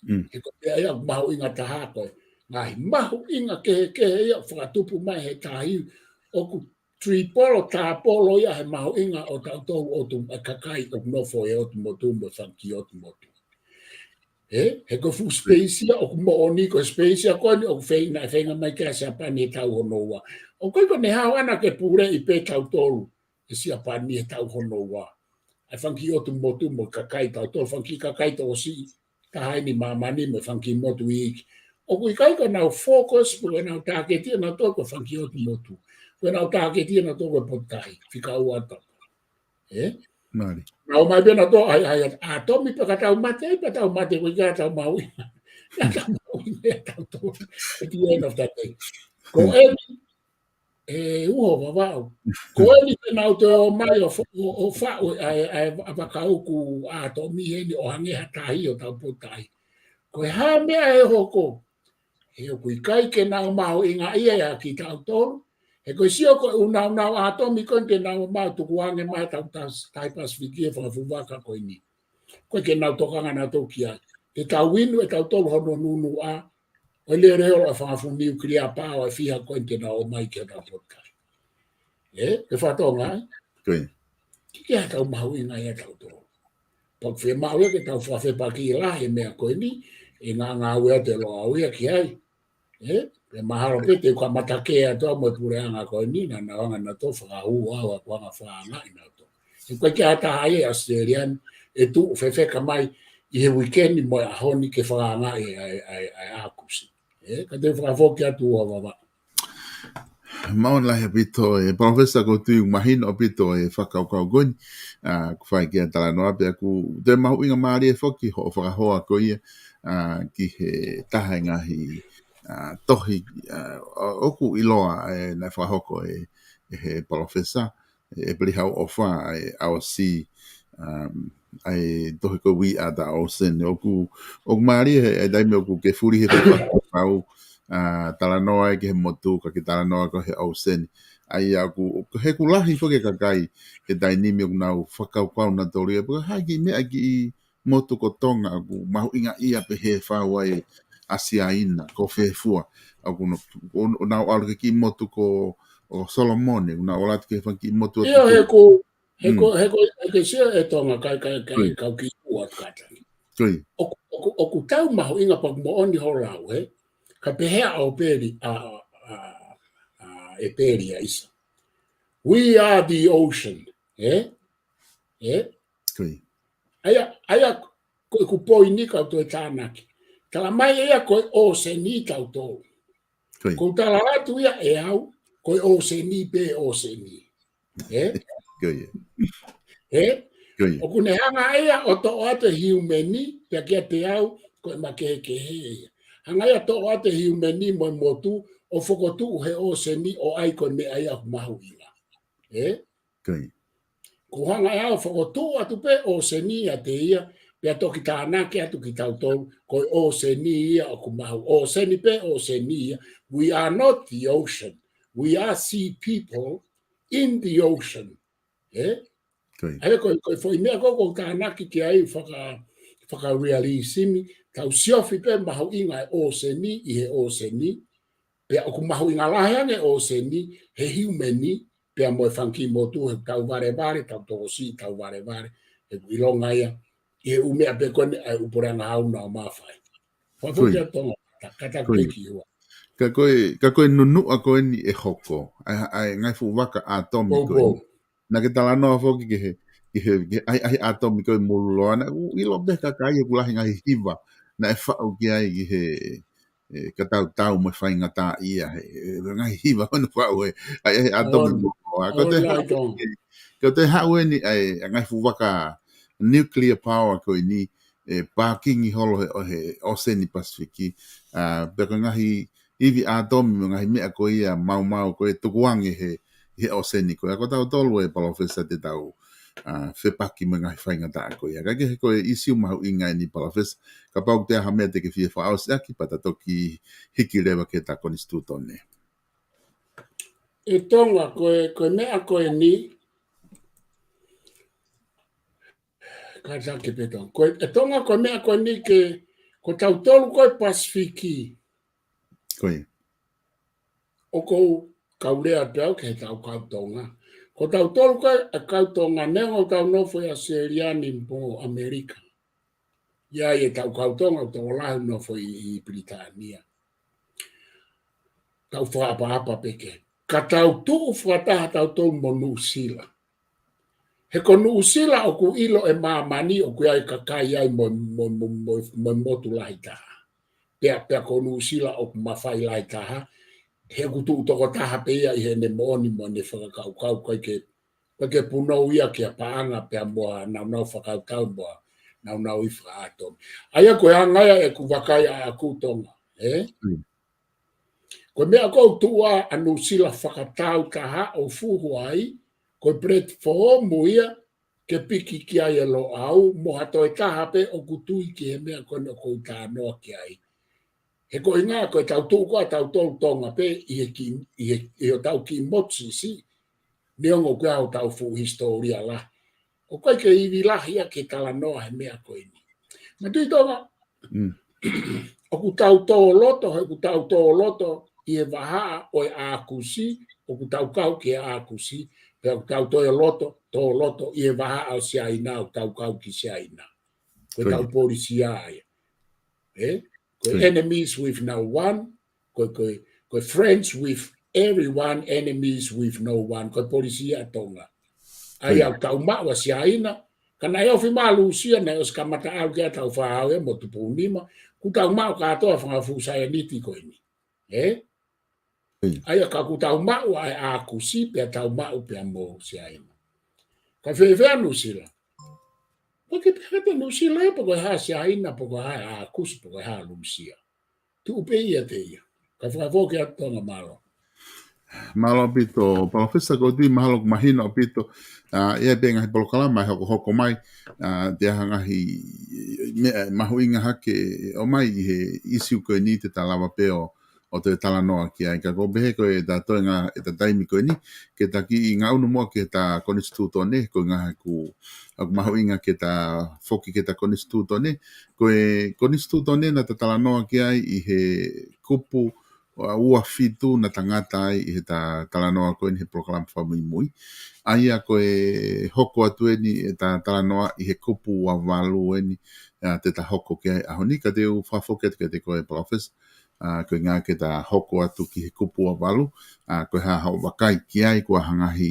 Mm. He ko e meʻa ia ʻoku mahuʻinga taha ko e ngaahi mahuʻinga kehekehe ia fakatupu mai he tahi ʻoku tripolo, tāpolo ia he mahuʻinga ʻo tautolu ʻotu, ʻa e kakai ʻoku nofo he ʻotu motu mo e fanga kiʻi ʻotu motu. Ē? He ko e fuʻu space ia ʻoku moʻoni, ko e space ia ko eni ʻoku feinga, feinga mai ki ai ʻa Siapani he taʻu hono ua. ʻOku ʻikai ko ʻene hao ʻana ke puleʻi pē tautolu ʻe Siapani he taʻu hono ua. ʻA e fanga kiʻi ʻotu motu mo e kakai tautolu, fanga kiʻi kakai tokosiʻi taha eni ʻi māmani mo e fanga kiʻi motu iiki. ʻOku ʻikai ko ʻenau focus, ko ʻenau tāketi ʻanautolu ko e fanga kiʻi ʻotu motu. Ko ʻenau tāketi ʻanautolu ko e potu tahi, fika ua ʻatautolu. Ē? Mālie. Naʻa nau ō mai pē nautolu, ʻai, ʻai, ʻātomi pē ka tau mate, ʻai pē tau mate, ko ia tau mahuʻinga. Ia tau mahuʻinga ia tautolu. At the end of the day. Ko eni, ʻe uho Vavaʻu. Ko eni pē naʻa nau toe ō mai ʻo fa-, ʻo, ʻo faʻu ʻa e, ʻa e, ʻa e vakauku ʻātomi eni ʻo hangē ha tahi ʻo tau potu tahi. Ko e hā e meʻa ʻe hoko, he ʻoku ʻikai ke nau mahuʻingaʻia ia kitautolu. He ko e sio ko e ʻū naunau ʻātomi ko eni te nau ō mai ʻo tukuange mai ʻetau tas-, tahi Pasifiki he fanga fuʻu vaka ko eni. ʻOku ʻikai ke nau tokanga nautolu ki ai. Te tau inu ʻe tautolu hono nunuʻa, ʻo e leʻoleʻo ʻa e fanga fuʻu nuclear power ʻe fiha ko eni te nau ō mai ki hotau potu tahi. Ē, ʻe fakatonga ai? Ko ia. ʻIkai ke ʻi ai haʻatau mahuʻinga ia tautolu. Pea ʻoku fiemaʻu ia ke tau fakafepakiʻi lahi e meʻa ko eni, ʻi he ngaahi ngāue ʻa e Loʻau ia ki ai. Ē, pea mahalo pē te u kamata kē atu au mo e puleʻanga ko eni, naʻa nau hanga nautolu ʻo fakahū au ʻa ʻeku hanga ʻo fakaangaʻi nautolu. He ʻoku ʻikai ke ʻi ai ha taha ia ʻi ʻAositelēlia ni ʻe tuʻu fefeka mai ʻi he uike ni mo e ʻaho ni ke fakaangaʻi ʻa e, ʻa e, ʻa e, ʻa e ʻAokusi. Ē, ka te u fakafoki atu ʻa Vavaʻu. Mālō lahi ʻaupito ē Palōfesa, ʻoku ou tui ʻoku mahino ʻaupito e fakakaukau ko eni, ʻa, ʻoku fai ki ai e talanoa pea ʻoku toe mahuʻinga mālie foki hoʻo fakahoa ko ia, ʻa, ki he taha e ngaahi, ʻa, tohi, ʻa, ʻo-, ʻoku ʻiloa ē naʻe fakahoko ʻe, ʻe he Palōfesa, ʻe Epeli Hauʻofa, ʻa e ʻAosi, um, ʻa e tohi ko e We Are the Ocean. ʻOku, ʻoku mālie he, ʻa e taimi ʻoku ke fuli he fakakaukau, ʻa, talanoa ai ki he motu, ka ke talanoa ko e he ocean. ʻA ia ʻoku, ʻoku, he ʻoku lahi foki e kakai he taimi ni ʻoku nau fakakaukau nautolu ia, pea ko e hā e kiʻi meʻa, kiʻi motu ko Tonga ʻoku mahuʻinga ia pehē fau ai ʻa Siaina, ko fē fua. ʻOku nau, ʻo, ʻo nau ʻalu ki he kiʻi motu ko, ʻo Solomone, ʻoku nau ʻalu atu ki he fanga kiʻi motu ʻo ʻIo, tupu. He ʻoku, he Mm. ʻoku, he ʻoku, he ʻoku ke sio ʻe Tonga, kai, kai, kai, Ko ia. kau ki ua kata. Ko ia. ʻOku, ʻoku, ʻoku tau mahuʻinga pea ʻoku moʻoni hoʻo lau, ē? Ka pehē ʻa ʻOpeli, ʻa, ʻa, ʻa, ʻa ʻEpeli ʻaisa. We are the ocean, ē? Ē? Ko ia. ʻA ia, ʻa ia, ko ʻeku poini kau toe tānaki. Tala mai ʻe ia ko e ʻōseni tautolu. Ko ia. ʻOku ou tala atu ia ʻe au, ko e ʻōseni pē ʻōseni. Ē? Ko ia. Ē? Ko ia. ʻOku ne hanga ia ʻo toʻo atu e hiumeni, pea kiate au, ko e makehekehe ia. Hanga ia ʻo toʻo atu e hiumeni mo e motu, ʻo fokotuʻu he ʻōseni ʻo ʻai ko e meʻa ia ʻoku mahuʻinga. Ē? Ko ia. ʻOku hanga ia ʻo fokotuʻu atu pē ʻōseni ʻiate ia, pea toki tānaki atu kitautolu, ko e ʻōseni ia ʻoku mahu, ʻōseni pē ʻōseni ia. We are not the ocean. We are sea people in the ocean. Ē? Ko ia. ʻA ia ko e, ko e foʻi meʻa ko ē ʻoku ou tānaki ki ai faka-, fakarealisimi, tau siofi pē mahuʻinga e ʻōseni ʻi he ʻōseni, pea ʻoku mahuʻinga lahi ange ʻōseni he hiumeni, pea mo e fanga kiʻi motu he tau valevale, tau tokosiʻi, tau valevale, he ʻoku ʻilonga ia, ʻi he ʻū meʻa pē ko eni ʻa e ʻū puleʻanga hau naʻa nau fai. Ko ia. Fakafoki atu Tonga, ka, ka tau Ko ia. peki ua. Ka ko e, ka ko e nunuʻa ko eni ʻe hoko, ʻa e, ʻa e ngaahi fuʻu vaka ʻātomi Pou, ko pou. eni. Naʻa ke talanoa foki ki he, ki he, ki he ʻahiʻahi ʻātomi ko ē Mululoa, naʻa ku ʻilo pē kakai ʻoku lahi ngaahi hiva naʻe faʻu ki ai ki he, ē, ka tau tau mo e faingataʻaʻia he, ē, ngaahi hiva hono faʻu he ʻahiʻahi ʻātomi Mululoa. Ko e toe haʻu eni ʻa e, ʻa e ngaahi fuʻu vaka nuclear power ko eni, ē, pākingi holo he, ʻo he ʻōseni Pasifiki, ʻa, pea ko e ngaahi ivi ʻātomi mo e ngaahi meʻa ko ia maumau ko ē tukuange he, he ʻōseni ko ia. Ko tautolu ē Palōfesa te tau, ʻa, fepaki mo e ngaahi faingataʻa ko ia. Ka ke he ko e ʻīsiu mahuʻinga eni Palōfesa, kapau ʻoku toe ʻi ai ha meʻa te ke fie fakaʻosi ʻaki pea ta toki hiki leva ki heʻeta konisitūtone. ʻE Tonga ko e, ko e meʻa ko eni, ka ta ke pē Tonga. Ko e, ʻe Tonga ko e meʻa ko eni ke, ko tautolu ko e Pasifiki. Ko ia. ʻOku ou kau lea atu au ki he tau kau Tonga. Ko tautolu ko e kau Tonga, neongo ʻetau nofo ʻi ʻAositelēlia ni mo ʻAmelika. ʻI ai e tau kau Tonga, ʻoku tokolahi nofo ʻi, ʻi Pilitānia. Tau fakaʻapaʻapa pē ke. Ka tau tuʻu fakataha tautolu mo Nuʻusila. He ko Nuʻusila ʻoku ʻilo ʻe māmani ʻoku ʻi ai e kakai ai mo, mo, mo, mo, mo e motu lahi taha. Pea, pea ko Nuʻusila ʻoku mafai lahi taha. He ʻoku tuʻu tokotaha pē ia ʻi heʻene moʻoni mo ʻene fakakaukau, ʻikai ke, ʻikai ke punou ia kia paʻanga pea mo ha naunau fakakautau mo ha naunau ivi fakaʻātomi. ʻA ia ko e anga ia ʻeku vakai ʻaʻaku Tonga, ē? Mm. Ko e meʻa ko ē ʻoku tuʻu ai ʻa Nuʻusila fakatau taha ʻo fuhu ai, ko e platform ia ke piki ki ai e Loʻau, mo ha toe taha pē ʻoku tui ki he meʻa ko eni ʻoku ou talanoa ki ai. He ko e ʻuhinga ko e tau tuʻu ko ē ʻa tautolu Tonga pē ʻi he ki, ʻi he, ʻi hotau kiʻi motu siʻisiʻi, neongo ʻoku ʻi ai hotau fuʻu hisitōlia lahi. ʻOku ʻikai ke ivi lahi ia ke talanoa he meʻa ko eni. Manatuʻi Tonga, Mm. ʻoku tau tō loto, he ʻoku tau tō loto ʻi he vahaʻa ʻo e ʻAkusi, ʻoku tau kau ki he ʻAkusi, pea ʻoku tau tō loto, tō loto ʻi he vahaʻa ʻo Siaina, ʻoku tau kau ki Siaina. Ko e Ko ia. tau polisi ia. Ē? Ko e Ko ia. enemies with no one, ko e, ko e, ko e friends with everyone, enemies with no one, ko e polisi ia ʻa Tonga. ʻA ia Ko ia. ʻoku tau maʻu ʻa Siaina, ka naʻe ofi mai ʻa Lūsia, naʻe ʻosi kamata ʻalu ki ai ʻetau fānau ia mo tupu nima, ʻoku tau maʻu kātoa e fanga fuʻu saianiti ko eni. Ē? Ko ia. ʻA ia ka ʻoku tau maʻu ʻa e ʻAkusi, pea tau maʻu pea mo Siaina. Ka fēfē ʻa Nuʻusila? Ko e ke pehē pē Nuʻusila ia, pe ko e hā Siaina, pe ko e hā ʻAkusi, pe ko e hā Lūsia. Tuʻu pē ia ʻiate ia. Ka fakafoki atu Tonga, mālō. Mālō ʻaupito, Palōfesa, ʻoku ou tui mahalo ʻoku mahino ʻaupito, ʻa, ʻi ai pē ngaahi polokalama ʻe hokohoko mai, ʻa, te u hanga ʻi he meʻa mahuʻinga hake ʻo ʻomai ʻi he ʻīsiu ko eni te ta lava pē ʻo, ʻo toe talanoa ki ai. Ka ʻoku ou pehē ko e ta toenga ʻeta taimi ko eni, ke ta kiʻi ngaʻunu muʻa ki heʻeta konisitūtone, ko e ngaahi ʻoku, ʻoku mahuʻinga ke ta foki ki heʻeta konisitūtone, ko e konisitūtone naʻa ta talanoa ki ai ʻi he kupu ʻa, ua fitu naʻa ta ngata ai ʻi heʻeta talanoa ko eni he polokalama fakamuimui. ʻA ia ko e hoko atu eni ʻeta talanoa ʻi he kupu ua valu eni, ʻa, te ta hoko ki ai he ʻaho ni, ka te u fakafoki atu kiate koe Palōfesa, ʻa, ko e ʻuhinga ke ta hoko atu ki he kupu ua valu, ʻa, ko e hā haʻo vakai ki ai, ko e hā e ngaahi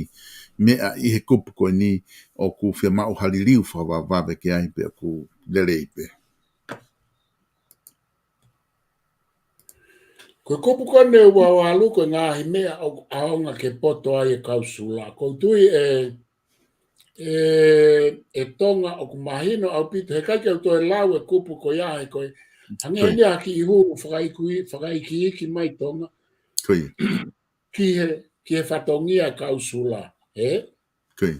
meʻa ʻi he kupu ko eni ʻoku fiemaʻu ha liliu fakavavevave ki ai pe ʻoku lelei pē. Ko e kupu ko eni ua valu ko e ngaahi meʻa ʻoku ʻaonga ke poto ai e kau Sula. ʻOku ou tui ē, ē, ē Tonga ʻoku mahino ʻaupito, he ʻikai ke u toe lau e kupu ko ia he ko e hangē eni ha kiʻi hū fakaiki-, fakaikiiki mai Tonga. Ko ia. Ki he, ki he fatongia kau Sula, ē? Ko ia.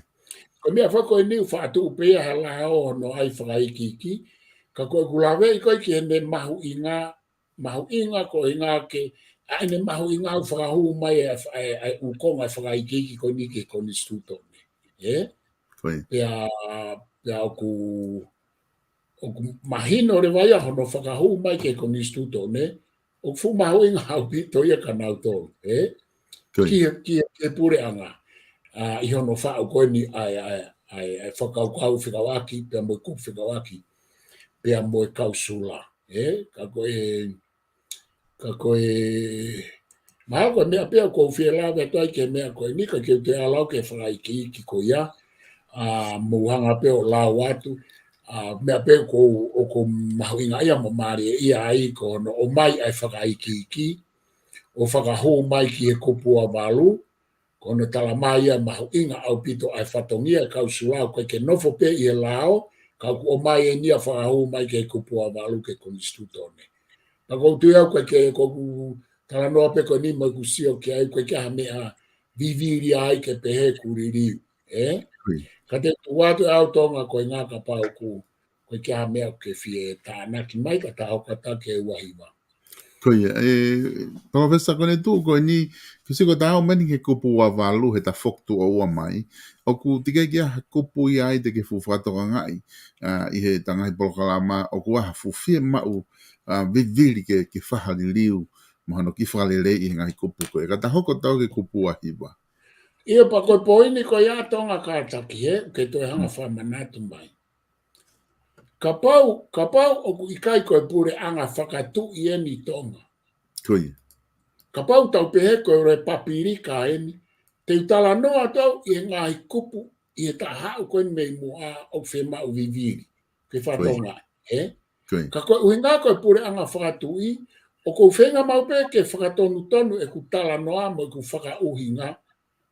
Ko e meʻa foki ko eni ʻoku faʻa tuʻu pē ia he lao hono ʻai fakaikiiki, ka ko ʻeku laveʻi ko ē ki heʻene mahuʻinga, mahuʻinga ko e ʻuhinga ke, ʻa ʻene mahuʻinga ʻoku fakahū mai e, e, e ʻū konga fakaikiiki ko eni ki he konisitūtone. Ē? Ko ia. Pea, pea ʻoku, ʻoku mahino leva ia hono fakahū mai ki he konisitūtone, ʻoku fuʻu mahuʻinga ʻaupito ia kia nautolu, ē? Ko ia. Ki he, ki he, ki he puleʻanga. ʻA, ʻi hono faʻu ko eni ʻa e, ʻa e, ʻa e, ʻa e fakakaukau fekauʻaki, pea mo e kupu fekauʻaki, pea mo e kau Sula, ē? Ka ko e, ka ko e, mahalo ko e meʻa pē ʻoku ou fie lave atu ai ki he meʻa ko eni, ka ke u toe ʻalu au ki he fakaikiiki ko ia, ʻa, mou hanga pē ʻo lau atu, ʻa, meʻa pē ʻoku, ʻoku mahuʻinga ia mo mālie ia ai ko hono ʻomai ʻa e fakaikiiki, ʻo fakahū mai ki he kupu ua valu, ko hono tala mai ia mahuʻinga ʻaupito ʻa e fatongia e kau Sula ʻoku ʻikai ke nofo pē ʻi he lao, ka ʻoku ʻomai eni ia fakahū mai ki he kupu ua valu ki he konisitūtone. Ka ʻoku ou tui au ʻoku ʻikai ke, ʻoku ou talanoa pē ko eni mo ʻeku sio ki ai ʻoku ʻikai ke ʻi ai ha meʻa vivili ai ke pehē ʻoku liliu, ē? Ko ia. Ka te u tuku atu ʻe au Tonga ko e ʻuhinga kapau ʻoku, ʻoku ʻikai ke ʻi ai ha meʻa ʻoku ke fie tānaki mai ka ta hoko atu ki he ua hiva. Ko ia, ē, Palōfesa, ko ʻene tuʻu ko eni, kiʻi sio ko ʻeta ō mai eni ki he kupu ua valu heʻeta foki tuʻo ua mai. ʻOku teʻeki ke ʻi ai ha kupu ia ai te ke fuʻu fakatokangaʻi, ʻa, ʻi heʻeta ngaahi polokalama ʻoku ʻi ai ha fuʻu fiemaʻu, ʻa, vivili ke, ke fai ha liliu, mo hano kiʻi fakaleleiʻi he ngaahi kupu ko ē. Ka ta hoko atu ki he kupu ua hiva. ʻIo, pea ko e poini ko ia Tonga kātaki, ē, ke toe hanga fakamanatu mai. Kapau, kapau ʻoku ʻikai ko e puleʻanga fakatuʻi eni Tonga. Ko ia. Kapau tau pehē ko e Lepapilika eni, te u talanoa atu au ʻi he ngaahi kupu ʻi heʻeta haʻu ko eni mei muʻa ʻoku fiemaʻu vivili. Ke fakatonga, ē? Ko ia. Ka ko e ʻuhinga ko e puleʻanga fakatuʻi, ʻoku ou feinga maʻu pē ke fakatonutonu ʻeku talanoa mo ʻeku fakaʻuhinga,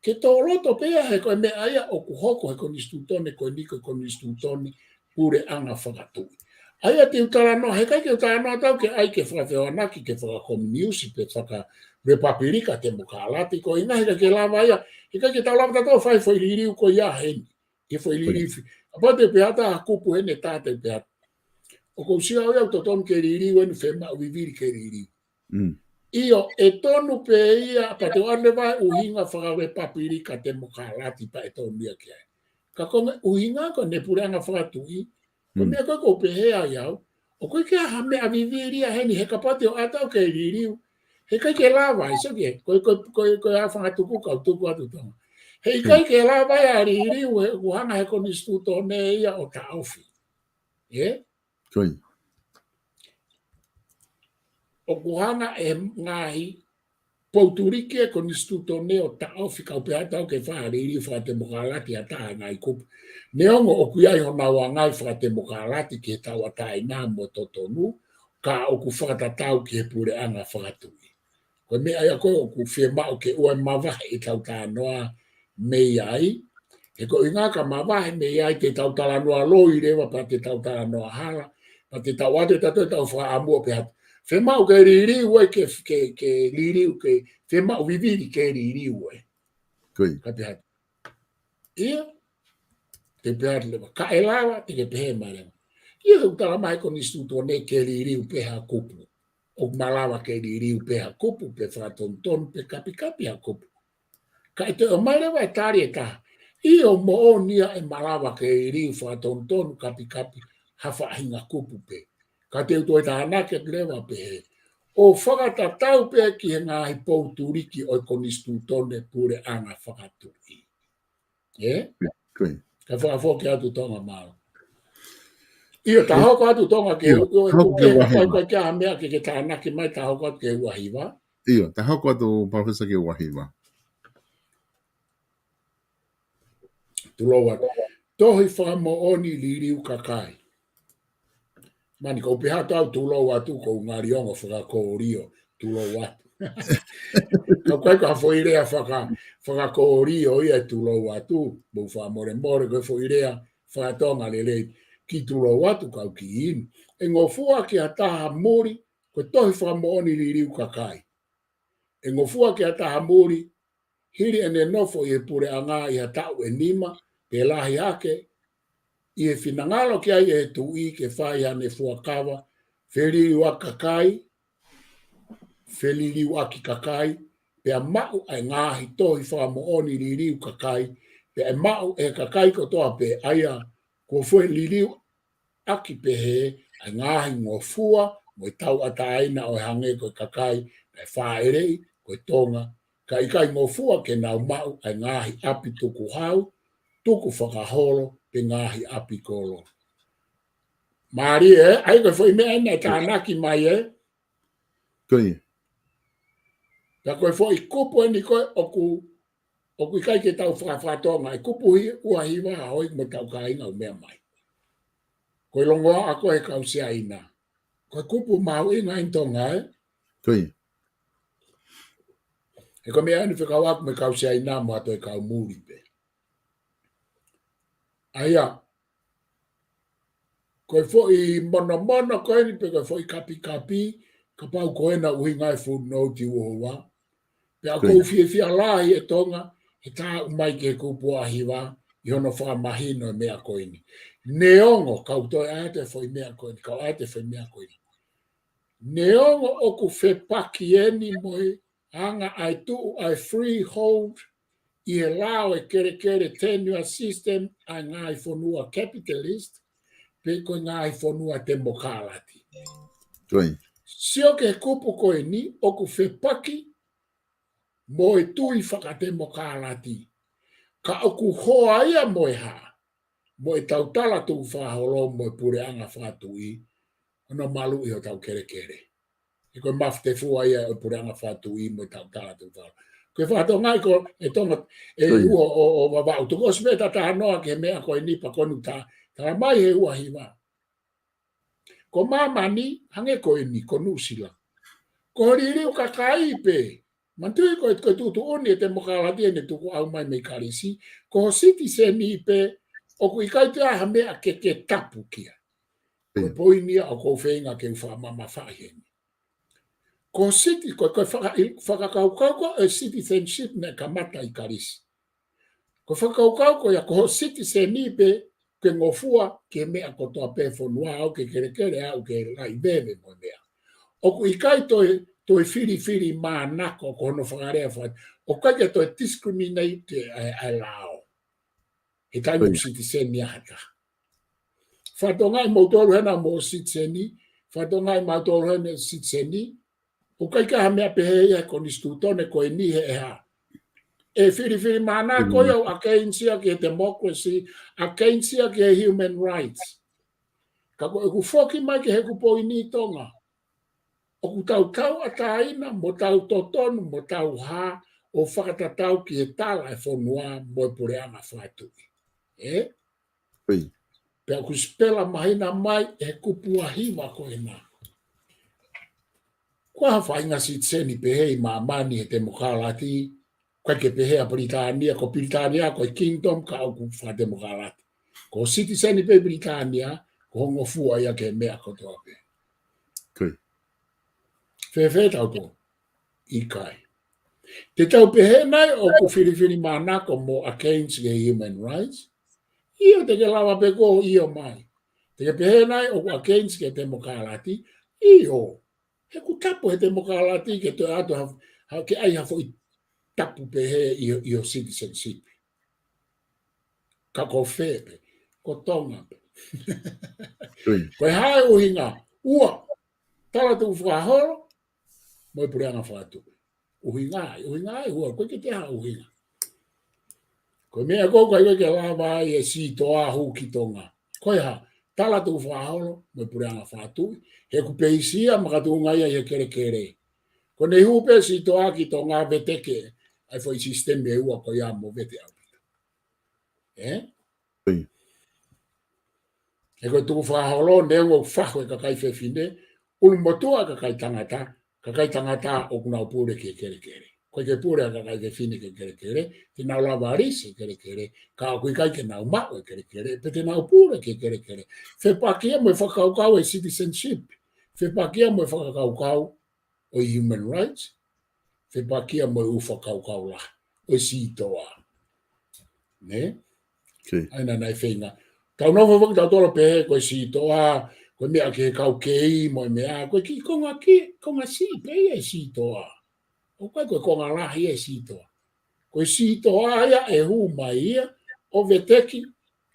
ke tō loto pē ia he ko e meʻa ia ʻoku hoko he konisitūtone ko eni ko e konisitūtone puleʻanga fakatuʻi. ʻA ia te u talanoa, he ʻikai ke u talanoa atu au ke ʻai ke fakafehoanaki ke fakakominiusi pe fakalepapilika temokālati ko e ʻuhinga he ʻikai ke lava ia, he ʻikai ke tau lava tautolu fai foʻi liliu ko ia heni. Ke foʻi liliu. Kapau te u pehē atu ha kupu heni ʻe taha te u pehē atu. ʻOku ou sio au ia ʻoku totonu ke liliu eni fiemaʻu vivili ke liliu. Mm. ʻIo, ʻe tonu pē ia, pea te u ʻoatu leva e ʻuhinga fakalepapilika temokālati pea ʻe tonu ia ki ai. Ka ko e ʻuhinga ko ʻene puleʻanga fakatuʻi, ko e meʻa ko ē ʻoku ou pehē ai au, ʻoku ʻikai ke ʻi ai ha meʻa vivili ia heni he kapau te u ʻoatu au ke liliu. He ʻikai ke lava, ʻe sio ki ai, ko e, ko e, ko e, ko e ʻa e fanga tuku kau tuku atu Tonga. He ʻikai ke lava ia liliu, he ʻoku hanga he konisitūtone ia ʻo taʻofi. Ē? Ko ia. ʻOku hanga ʻe he ngaahi poutuliki e konisitūtone ʻo taʻofi kau pehē atu au ke fai ha liliu fakatemokālati ʻa taha he ngaahi kupu. Neongo ʻoku ʻi ai honau ngaahi fakatemokālati ki he tauʻatāina mo totonu, ka ʻoku fakatatau ki he puleʻanga fakatuʻi. Ko e meʻa ia ko ē ʻoku fiemaʻu ke ʻoua ʻe mavahe ʻetau talanoa mei ai. He ko e ʻuhinga ka mavahe mei ai te tau talanoa loi leva pea te tau talanoa hala. Pea te tau ʻoatu ʻe tautolu ʻetau fakaʻamu ʻo pehē atu, Fiemaʻu ke liliu ē, ke, ke, ke liliu, ke fiemaʻu vivili ke liliu ē. Ko ia. Ka pehē atu. ʻIo. Te pehē atu leva. Ka ʻe lava, te ke pehē mai leva. ʻIo, he ʻoku talamai ʻe he konisitūtone ke liliu pē ha kupu. ʻOku malava ke liliu pē ha kupu, pe fakatonutonu, pe kapikapi ha kupu. Ka ʻe toe ʻomai leva e tali ʻe taha. ʻIo, moʻoni ia, ʻe malava ke liliu fakatonutonu, kapikapi ha faʻahinga kupu pē. Ka te u toe tānaki atu leva pehē, ʻo fakatatau pē ki he ngaahi pou tuliki ʻo e konisitūtone puleʻanga fakatuʻi. Ē? Ko ia. Ka fakafoki atu Tonga, mālō. ʻIo, ta hoko atu Tonga ke, ʻio, ʻio, ta hoko ki he ua hiva. Ko e, ko e, ko e, ko e meʻa ke, ke tānaki mai, ta hoko atu ki he ua hiva. ʻIo, ta hoko atu, Palōfesa, ki he ua hiva. Tulou atu. Tohi fakamoʻoni liliu kakai. Mani, ko u pehē atu au tulou atu, ko u ngali ongo fakakōlio, tulou atu. Ka ʻoku ʻikai ko ha foʻi lea faka-, fakakōlio ia e tulou atu, mou fakamolemole, ko e foʻi lea faka-Tonga lelei, kiʻi tulou atu, kau kiʻi inu. ʻE ngofua ki ha taha muli, ko e tohi fakamoʻoni liliu kakai. ʻE ngofua ki ha taha muli, hili ʻene nofo ʻi he puleʻanga ʻi ha taʻu ʻe nima, pe lahi hake, ʻi he finangalo ki ai ʻe he tuʻi ke fai haʻane fuakava feliliuaki kakai, feliliuaki kakai, pea maʻu ʻa e ngaahi tohi fakamoʻoni liliu kakai, pea ʻe maʻu ʻe he kakai kotoa pē ʻa ia kuo feliliu ʻaki pehē ʻa e ngaahi ngofua mo e tauʻatāina ʻo e hangē ko e kakai naʻe fāʻeleʻi ko e Tonga, ka ʻikai ngofua ke nau maʻu ʻa e ngaahi ʻapi tukuhau, tukufakaholo, pe ngaahi ʻapi kolo. Mālie, ē? ʻA ia ko e foʻi meʻa eni naʻe tānaki mai, ē? Ko ia. Pea ko e foʻi kupu eni ko ē ʻoku ʻoku ʻikai ke tau fakafatongia e kupu ua hiva, hoi mo tau kāinga ʻo meʻa mai. Ko e longoaʻa ko ē he kau Siaina. Ko e kupu mahuʻinga ʻi Tonga, ē? Ko ia. He ko e meʻa eni fekauʻi ʻaki mo e kau Siaina mo ha toe kau muli pē. ʻA ia, ko e foʻi monomono ko eni pe ko e foʻi kapikapi, kapau ko ena ʻuhinga e footnote ua ua. Pea ʻoku ou fiefia lahi ʻe Tonga, he tā ʻomai ki he kupu ua hiva, ʻi hono fakamahino e meʻa ko eni. Neongo, kau toe ʻai atu e foʻi meʻa ko eni, kau ʻai atu e foʻi meʻa ko eni. Neongo ʻoku fepaki eni mo e anga ʻa e tuʻu ʻa e freehold ʻi he lao e kelekele tenure system ʻa e ngaahi fonua capitalist, pe ko e ngaahi fonua temokalati. Ko ia. Sio ki he kupu ko eni ʻoku fepaki mo e tui fakatemokalati. Ka ʻoku hoa ia mo e hā, mo e tautala tukufakaholo mo e puleʻanga fakatuʻi, ʻo nau maluʻi hotau kelekele. He ko e mafutefua ia ʻo e puleʻanga fakatuʻi mo e tautala tukufakaholo. Ko e fakatongaʻi ko ē ʻe Tonga, ʻe ua ʻo, ʻo Vavaʻu. Tuku ʻosi pē ʻeta talanoa ki he meʻa ko eni pea ko eni tā, talamai he ua hiva. Ko māmani, hangē ko eni, ko Nuʻusila. Ko ho liliu kakai pē, manatuʻi ko e, ko e tuʻutuʻuni e temokalati ʻene tukuʻau mai mei Kalisi, ko ho sitiseni pē, ʻoku ʻikai toe ʻi ai ha meʻa ke, ke tapu ki ai. Ko e poini ia ʻoku ou feinga ke u fakamamafaʻi heni. Ko siti-, ko, ko e faka-, i-, fakakaukau ko e citizenship naʻe kamata ʻi Kalisi. Ko e fakakaukau ko ia ko ho sitiseni pē ke ngofua ki he meʻa kotoa pē fonua, aʻu ki he kelekele, aʻu ki he laiveve mo e meʻa. ʻOku ʻikai toe, toe filifili mānako ko hono fakalea faka-, ʻoku ʻikai ke toe discriminate ʻa e, ʻa e lao. He taimi ʻoku sitiseni ai ha taha. Fakatongaʻi moutolu hena mo sitiseni, fakatongaʻi mautolu hena sitiseni, ʻoku ʻikai ke ʻi ai ha meʻa pehē ia he konisitūtone ko eni he ʻe hā. ʻE filifili mānako ia ʻo against ia ki he democracy, against ia ki he human rights. Ka ko ʻeku foki mai ki heʻeku poini Tonga. ʻOku tau tauʻatāina, mo tau totonu, mo tau hā, ʻo fakatatau ki he tala e fonua mo e puleʻanga fakatuʻi. Ē? Pea ʻoku sipela mahino mai he kupu ua hiva ko ena. Ko e hā e faʻahinga sitiseni pehē ʻi māmani he temokalati, ʻikai ke pehē ʻa Pilitānia, ko Pilitānia ko e kingdom ka ʻoku fakatemokalati. Ko sitiseni pē Pilitānia, ko ho ngofua ia ki he meʻa kotoa pē. Ko ia. Fēfē tautolu? ʻIkai. Te tau pehē nai ʻoku filifilimānako mo against ki he human rights? ʻIo, te ke lava pē koe ʻo ʻio mai. Te ke pehē nai ʻoku against ki he temokalati? ʻIo. He ʻoku tapu he temokalati ke toe ʻatu ha, ha, ke ʻai ha foʻi tapu pehē ʻi ho, ʻi ho citizenship. Ka ko fē pē, ko Tonga pē. Ko e hā e ʻuhinga? Ua, tala tukufakaholo mo e puleʻanga fakatuʻi. ʻUhinga ai, ʻuhinga ai, ua, ko e ke te ha ʻuhinga. Ko e meʻa ko ē ʻoku ʻikai ke lava ai e sitoa hū ki Tonga. Ko e hā? Tala tukufakaholo mo e puleʻanga fakatuʻi. He ʻoku peisi ia makatuʻunga ia ʻi he kelekele. Ko ʻene hū pē sitoa ki Tonga, veteki ʻa e foʻi sisitemi ʻe ua ko ia mo vete ʻaupito. Ē? He ko e tukufakaholo neongo ʻoku fahu e kakai fefine, ʻulumotuʻa kakai tangata, kakai tangata ʻoku nau pule ki he kelekele. ʻOku ʻikai ke pule ʻa e kakai fefine ki he kelekele, te nau lava lisi e kelekele, ka ʻoku ʻikai ke nau maʻu e kelekele, pe te nau pule ki he kelekele. Fepaki ia mo e fakakaukau e citizenship. Fepaki ia mo e fakakaukau ʻo e human rights. Fepaki ia mo e ʻū fakakaukau lahi ʻo e sitoa. Nē? ʻA ia naʻe feinga. Tau nofo foki tautolu pehē ko e sitoa, ko e meʻa ki he kau kei mo e meʻa, ko e kiʻi konga ki, konga siʻi pē ia e sitoa. ʻOku ʻikai ko e konga lahi e sitoa. Ko e sitoa ia ʻe hū mai ia ʻo veteki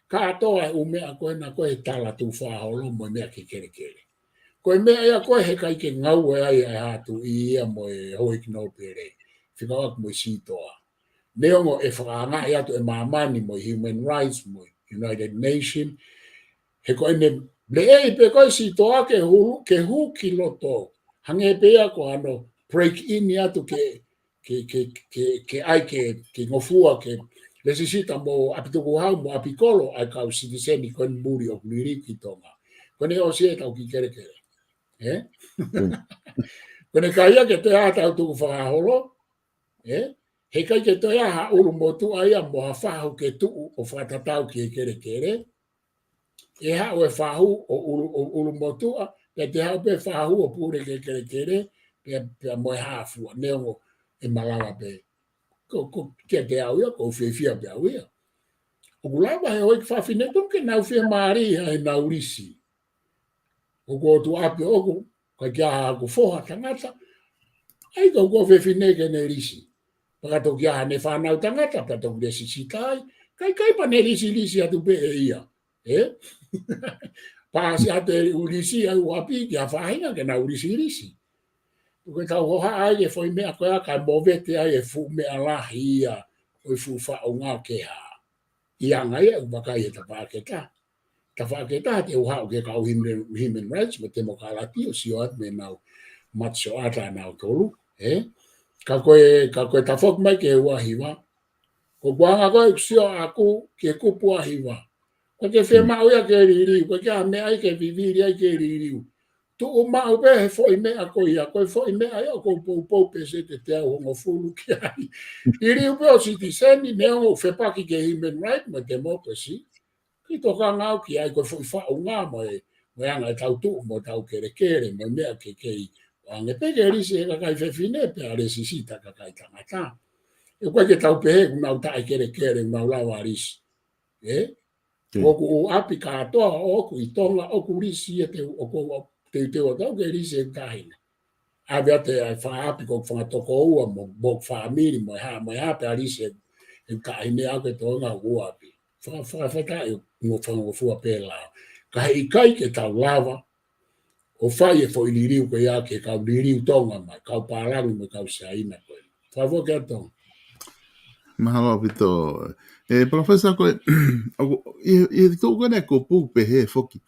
kātoa e ʻū meʻa ko ena ko e tala tukufakaholo mo e meʻa ki he kelekele. Ko e meʻa ia ko ē he ʻikai ke ngāue ai ʻa e Haʻa Tuʻi ia mo e Houʻeiki Nōpele. Fekauʻaki mo e sitoa. Neongo ʻe fakaangaʻi atu ʻe māmani mo e human rights mo e United Nations. He ko ʻene leʻei pē ko e sitoa ke hulu, ke hū ki loto. Hangē pē ia ko hano break in atu ke, ke, ke, ke, ke ʻai ke, ke ngofua ke lēsisita mo ʻapi tukuhau mo ʻapi kolo ʻa e kau sitiseni ko eni muli ʻoku liliu ki Tonga. Ko ʻene ʻosi ʻetau kiʻi kelekele. Ē? Ko ʻene ʻikai ia ke toe ʻa ʻetau tukufakaholo, ē? He ʻikai ke toe ʻa ha ʻulumotuʻa ia mo ha fahu ke tuʻu ʻo fakatatau ki he kelekele. ʻE haʻu e fahu ʻo ʻulu, ʻo ʻulumotuʻa, pea te haʻu pē fahu ʻo pule ki he kelekele, pea, pea mo e hā fua, neongo ʻe malava pē. Ko, ko kiate au ia, ʻoku ou fiefia pē au ia. ʻOku lava he houʻeiki fafine tonga ke nau fiemālie ʻi heʻenau lisi. ʻOku ʻotu ʻapi ʻoku, ʻikai ke ʻi ai haku foha tangata, ʻai ka ʻoku ou fefine ke ne lisi. Pea ka toki ʻi ai haʻane fānau tangata, pea toki lēsisita ai, ʻikai, ʻikai pea ne lisi lisi atu pē ʻe ia. Ē? Pea ʻasi atu e ʻū lisi ʻa e ʻū ʻapi ki ha faʻahinga ke nau lisi lisi. Ko e tau hohaʻa ai e foʻi meʻa ko ia kae movete ai e fuʻu meʻa lahi ia ʻo e fuʻu faʻunga kehe. ʻI he anga ia ʻoku vakai he tafaʻaki ʻe taha. Tafaʻaki ʻe taha te u haʻu ki he kau human, human rights mo e temokalati ʻo sio atu mei heʻenau matasioʻata ʻanautolu, ē? Ka ko e, ka ko e tafoki mai ki he ua hiva, ko e anga ko ē ʻeku sio ʻaʻaku ki he kupu ua hiva. ʻOku ʻikai ke fiemaʻu ia ke liliu, ʻoku ʻikai ke ʻi ai ha meʻa ia ke vivili ai ke liliu. Tuʻu maʻu pē he foʻi meʻa ko ia, ko e foʻi meʻa ia ʻoku ou poupou pē sēniti ʻe teau hongofulu ki ai. Liliu pē ʻo sitiseni, neongo ʻoku fepaki ki he human right mo e democracy. Kiʻi tokanga au ki ai, ko e foʻi faʻunga mo e, mo e anga ʻetau tuʻu, mo ʻetau kelekele, mo e meʻa ke kei ʻoange pē ke lisi ʻe he kakai fefine, pea lēsisita kakai tangata. ʻOku ʻikai ke tau pehē ʻoku nau taʻekelekele, ʻoku nau lava lisi. Ē? ʻOku ʻapi kātoa ʻoku ʻi Tonga, ʻoku lisi ia te u, ʻoku ou teuteu atu au ke lisi e taʻahine. ʻAve atu e fakaʻapi ko e fanga tokoua mo, mo e fāmili mo e hā, mo e hā pea lisi e, e taʻahine au ke Tonga ʻoku ʻapi. Faka, fakafetaʻi mo fangofua pē la. Ka heʻikai ke tau lava ʻo fai e foʻi liliu ko ia ki he kau liliu Tonga mai, kau pālangi mo e kau Siaina ko ē. Fakafetaʻi Tonga. Mahalo ʻaupito. ʻE, Palōfesa ko e, ʻoku, ʻi, ʻi he tuʻu ko eni ʻoku ou pehē foki.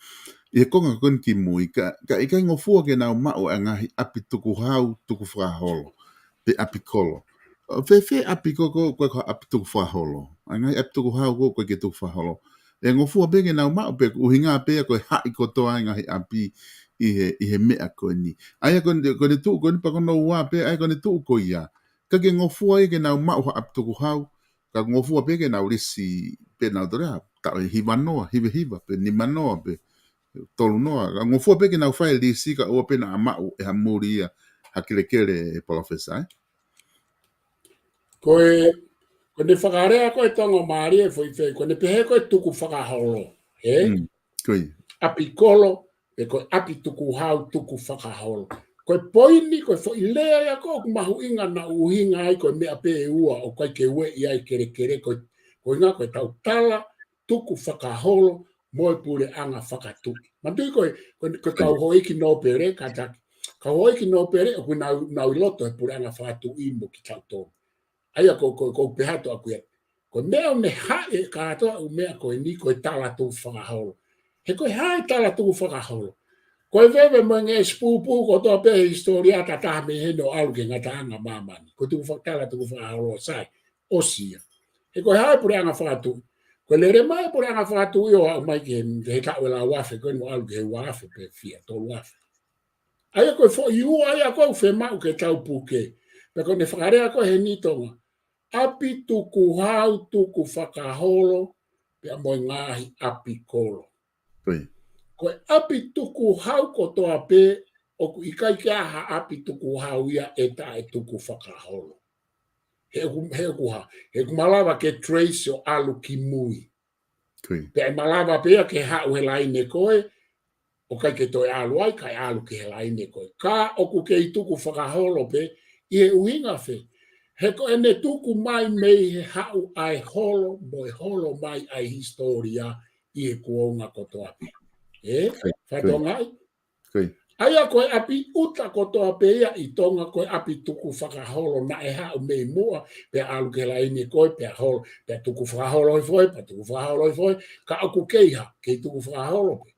ʻI he konga ko eni ki mui, ka, ka ʻikai ngofua ke nau maʻu ʻa e ngaahi ʻapi tukuhau, tukufakaholo, pe ʻapi kolo. ʻO fēfē ʻapi ko, ko, ko, ko ʻapi tukufakaholo. ʻA e ngaahi ʻapi tukuhau ko, ko e ke tukufakaholo. ʻE ngofua pē ke nau maʻu pē, ʻuhinga pē ko e haʻi kotoa e ngaahi ʻapi ʻi he, ʻi he meʻa ko eni. ʻA ia ko eni, ko eni tuʻu, ko eni pea ko hono ua pē, ʻa ia ko eni tuʻu ko ia. Ka ke ngofua ia ke nau maʻu ha ʻapi tukuhau, ka ngofua pē ke nau lisi pē nau tole ha, taʻu ʻe hiva noa, hiva hiva, pe nima noa, pe tolu noa. Ka ngofua pē ke nau fai lisi ka ʻoua pē naʻa maʻu ʻe ha muli ia, ʻa Kelekele, ʻe Palōfesa, ē? Ko e, ko ʻene fakalea ko ē Tonga mālie foʻi fē, ko ʻene pehē ko e tukufakaholo, ē? Mm, ko ia. ʻApi kolo, pe ko e ʻapi tukuhau tukufakaholo. Ko e poini, ko e foʻi lea ia ko ē ʻoku mahuʻinga naʻa ku ʻuhinga ai, ko e meʻa pē ʻe ua ʻoku ʻikai ke ueʻi ai Kelekele, ko e, ko e ʻuhinga ko e tau tala tukufakaholo mo e puleʻanga fakatuʻi. Manatuʻi ko e, ko e, ko e kau houʻeiki nōpele, kātaki. Kau houʻeiki nōpele, ʻoku nau, nau ʻi loto he puleʻanga fakatuʻi mo kitautolu. ʻA ia ko, ko, ko u pehē atu ʻaku ia. Ko e meʻa ʻoku ne haʻi kātoa ʻū meʻa ko eni ko e tala tukufakaholo. He ko e hā e tala tukufakaholo? Ko e veve mo e ngeʻesi pūpū kotoa pē he hisitōlia, ta taha mei heni ʻo ʻalu ki he ngataʻanga ʻo māmani. Ko e tukufa-, tala tukufakaholo sai. ʻOsi ia. He ko e hā e puleʻanga fakatuʻi? Ko e lele mai e puleʻanga fakatuʻi ʻo aʻu mai ki he, he taʻu ʻe lau afe, ko eni ʻo ʻalu ki he ua afe pe fiha, tolu afe. ʻA ia ko e foʻi ua ia ko ē ʻoku fiemaʻu ke tau puke. Pea ko ʻene fakalea ko ē heni Tonga. ʻApi tukuhau tukufakaholo, pea mo e ngaahi ʻapi kolo. Ko ia. Ko e ʻapi tukuhau kotoa pē, ʻoku ʻikai ke ʻi ai ha ʻapi tukuhau ia ʻe taʻe tukufakaholo. He ʻoku, he ʻoku hā, he ʻoku malava ke trace ʻo ʻalu ki mui. Ko ia. Pea ʻe malava pē ia ke haʻu he laine ko ē, ʻoku ʻikai ke toe ʻalu ai, kae ʻalu ki he laine ko ē. Ka ʻoku kei tukufakaholo pē, ʻi he ʻuhinga fē? He ko ʻene tuku mai mei he haʻu ʻa e holo, mo e holo mai ʻa e hisitōlia ʻi he kuonga kotoa pē. Ē? Ko ia. Fatonga ai? Ko ia. ʻA ia ko e ʻapi ʻuta kotoa pē ia ʻi Tonga ko e ʻapi tukufakaholo naʻe haʻu mei muʻa, pea ʻalu ki he laine ko ē, pea holo, pea tukufakaholo hifo ē, pea tukufakaholo hifo ē, ka ʻoku kei hā, kei tukufakaholo pē.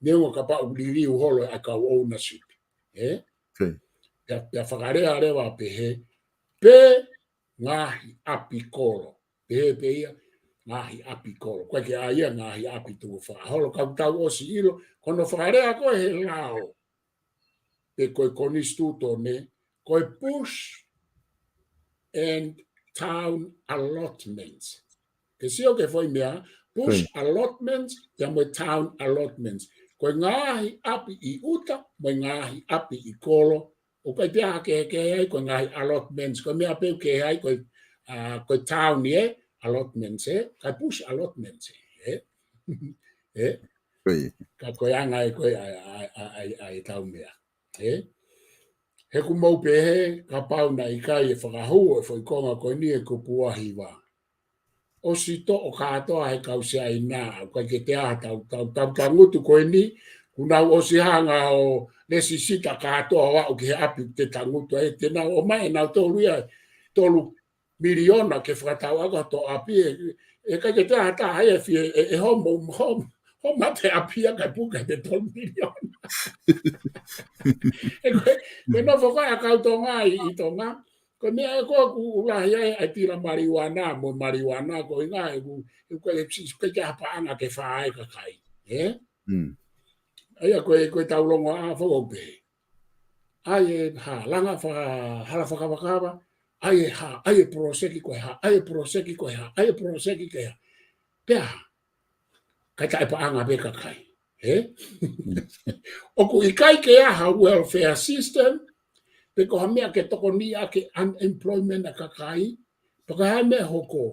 Neongo kapau ʻoku liliu holo ʻa e kau ownership. Ē? Ko ia. Pea, pea fakalea leva pehē, pe ngaahi ʻapi kolo. Pehē pē ia, ngaahi ʻapi kolo. Ko e ke ʻai ia ngaahi ʻapi tukufakaholo. Ka ʻoku tau ʻosi ʻilo, ko hono fakalea ko ē he lao, pe ko e konisitūtone, ko e bush and town allotments. Ke sio ki he foʻi meʻa, bush Ko ia. allotments, pea mo e town allotments. Ko e ngaahi ʻapi ʻi ʻuta, mo e ngaahi ʻapi ʻi kolo, ʻoku ʻikai pē ha kehekehe ai, ko e ngaahi allotments, ko e meʻa pē ʻoku kehe ai, ko e, ʻa, ko e town ē, allotments ē, kae bush allotments ē, ē? Ē? Ko ia. Ka ko e anga ē ko ē ʻa, ʻa, ʻa, ʻa, ʻa e tau meʻa, ē? He ʻoku mou pehē, kapau naʻe ʻikai e fakahū ʻo e foʻi konga ko eni ʻe kupu ʻa hiva. ʻOsi toʻo kātoa he kau Siaina, ʻoku ʻikai ke te aha tau, tau, tau tangutu ko eni, kuo nau ʻosi hanga ʻo lēsisita kātoa ʻo aʻu ki he ʻapi te tangutu ai, te nau ʻomai ʻe nautolu ia tolu miliona ke fakatau ʻaki hoto ʻapi ē, ʻe ʻikai ke te aha taha ia fie, ʻe, ʻe homo, homo, homo ʻa e ʻapi ia kae puke ʻe he tolu miliona. ʻE ko e, ko e nofo ko ē ʻa e kau Tonga ʻi, ʻi Tonga, ko e meʻa ē ko ē ʻoku lahi ai ʻa e tila maliuana, mo e maliuana ko e ʻuhinga ē ʻoku, ʻoku ʻikai ke, ʻikai ke ʻi ai ha paʻanga ke fai ʻe he kakai. Ē? Mm. ʻA ia ko e, ko e tau longoaʻa foʻou pē. ʻAi e hā, langa faka-, hala fakavakava, ʻai e hā, ʻai e poloseki ko e hā, ʻai e poloseki ko e hā, ʻai e poloseki ko e hā. Pea, kae taʻe paʻanga pē kakai. Ē? Mm. ʻOku ʻikai ke ʻi ai ha welfare system, pe ko ha meʻa ke tokoni ʻaki e unemployment ʻa e kakai, pe ko ha meʻa hoko,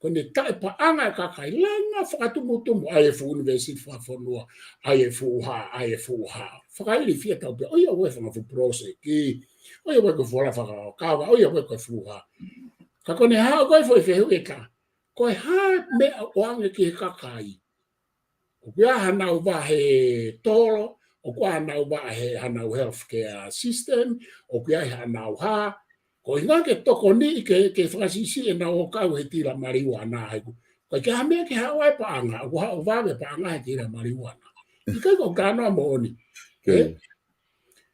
ko ʻene taʻe paʻanga e kakai, langa fakatumutumu, ʻai e fuʻu university fakafonua, ʻai e fuʻu hā, ʻai e fuʻu hā. Fakailifia tau pē, ʻoiauē fanga fuʻu poloseki, ʻoiauē ko e fuʻu hala fakakava, ʻoiauē ko e fuʻu hā. Ka ko ʻene hā, ko e foʻi fehuʻi ē ka, ko e hā e meʻa ʻoange ki he kakai. ʻOku ʻi ai haʻanau vahe tolo, ʻoku ʻi ai haʻanau vahe, haʻanau healthcare system, ʻoku ʻi ai haʻanau hā, ko e ʻuhinga ke tokoniʻi ke, ke fakasiʻisiʻi ʻenau ō kau he tila maliuana he ʻoku ʻikai ke ʻi ai ha meʻa ke haʻu ai e paʻanga, ʻoku haʻu vave e paʻanga he tila maliuana. ʻIkai ko e kānoa moʻoni. Ko ia. Ē?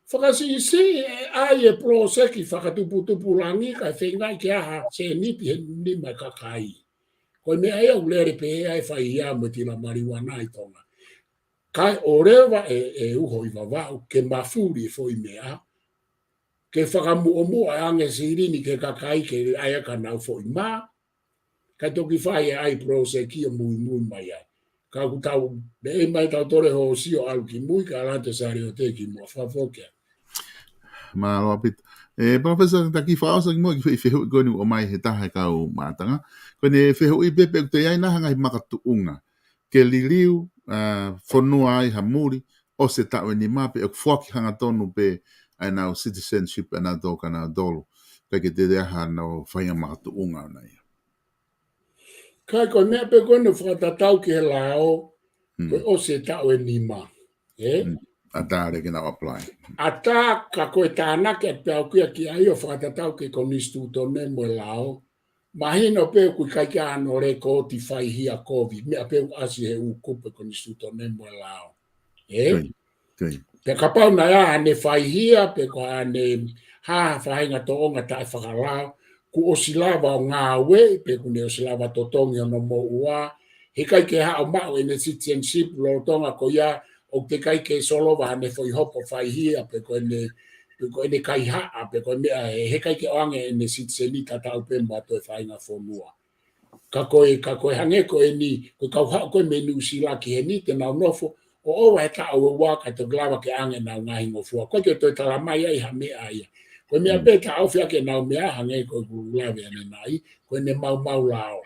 Fakasiʻisiʻi e ʻai e poloseki fakatuputupulangi kae feingaʻi ke ʻi ai ha sēniti he nima e kakai. Ko e meʻa ia ʻoku lele pē ai e fai ia mo e tila maliuana ʻi Tonga. Kae ʻoua leva ʻe, ʻe uho ʻi Vavaʻu ke mafuli e foʻi meʻa, ke fakamuʻomuʻa ange e silini ki he kakai ke ʻai ʻaki ʻenau foʻi mā, kae toki fai e ʻai poloseki ʻo muimui mai ai. Ka ʻoku tau, meʻa mai tau tole ho sio ʻalu ki mui, ka ʻalu atu e saliote ki muʻa fakafoki. Mālō ʻaupito. ʻE, Professor, ta kiʻi fakaʻosi muʻa ki he fehuʻi ko eni ʻoku ʻomai he taha e kau mātanga. Ko ʻene fehuʻi pē pe ʻoku toe ʻi ai nai ha ngaahi makatuʻunga ke liliu, ʻa, fonua ai ha muli ʻosi e taʻu ʻe nima pe ʻoku foaki hangatonu pē ʻa ʻenau citizenship ʻanautolu kia nautolu. ʻIkai ke toe ʻi ai haʻanau faʻahinga makatuʻunga ʻona ia. Kai ko e meʻa pē ko eni ʻoku fakatatau ki he lao, Mm. ko e ʻosi e taʻu ʻe nima. ʻE? Mm. ʻAtā leva ke nau apply. ʻAtā ka ko e tānaki atu pē ʻaʻaku ia ki ai ʻoku fakatatau ki he konisitūtone mo e lao. Mahino pē ʻoku ʻikai ke ʻi ai hano lēkooti faihia kovi. Meʻa pē ʻoku ʻasi he ʻū kupu ʻo e konisitūtone mo e lao. ʻE? Ko ia, ko ia. Pea kapau naʻe ʻi ai haʻane faihia, pe ko haʻane hā ha faʻahinga tōʻonga taʻefakalao, kuo ʻosi lava ʻo ngāueʻi, pe kuo ne ʻosi lava totongi hono moʻua, heʻikai ke haʻu ʻo maʻu ʻene citizenship lolotonga ko ia, ʻoku teʻeki ai ke solova haʻane foʻi hopo faihia, pe ko ʻene, pe ko ʻene kaihaʻa, pe ko e meʻa ē, heʻikai ke ʻoange ʻene citizen tatau pē mo ha toe faʻahinga fonua. Ka ko e, ka ko e hangē ko eni, ko e kau haʻu ko ē mei Nuʻusila ki heni, te nau nofo ʻo ʻova he taʻu ʻe ua kae toki lava ke ʻoange ʻenau ngaahi ngofua. ʻOku ʻikai ke toe tala mai ai ha meʻa ia. Ko e meʻa Mm. pē taʻofi ʻaki ʻenau meʻa hangē ko ʻeku lave ʻanenai, ko ʻene maumau lao.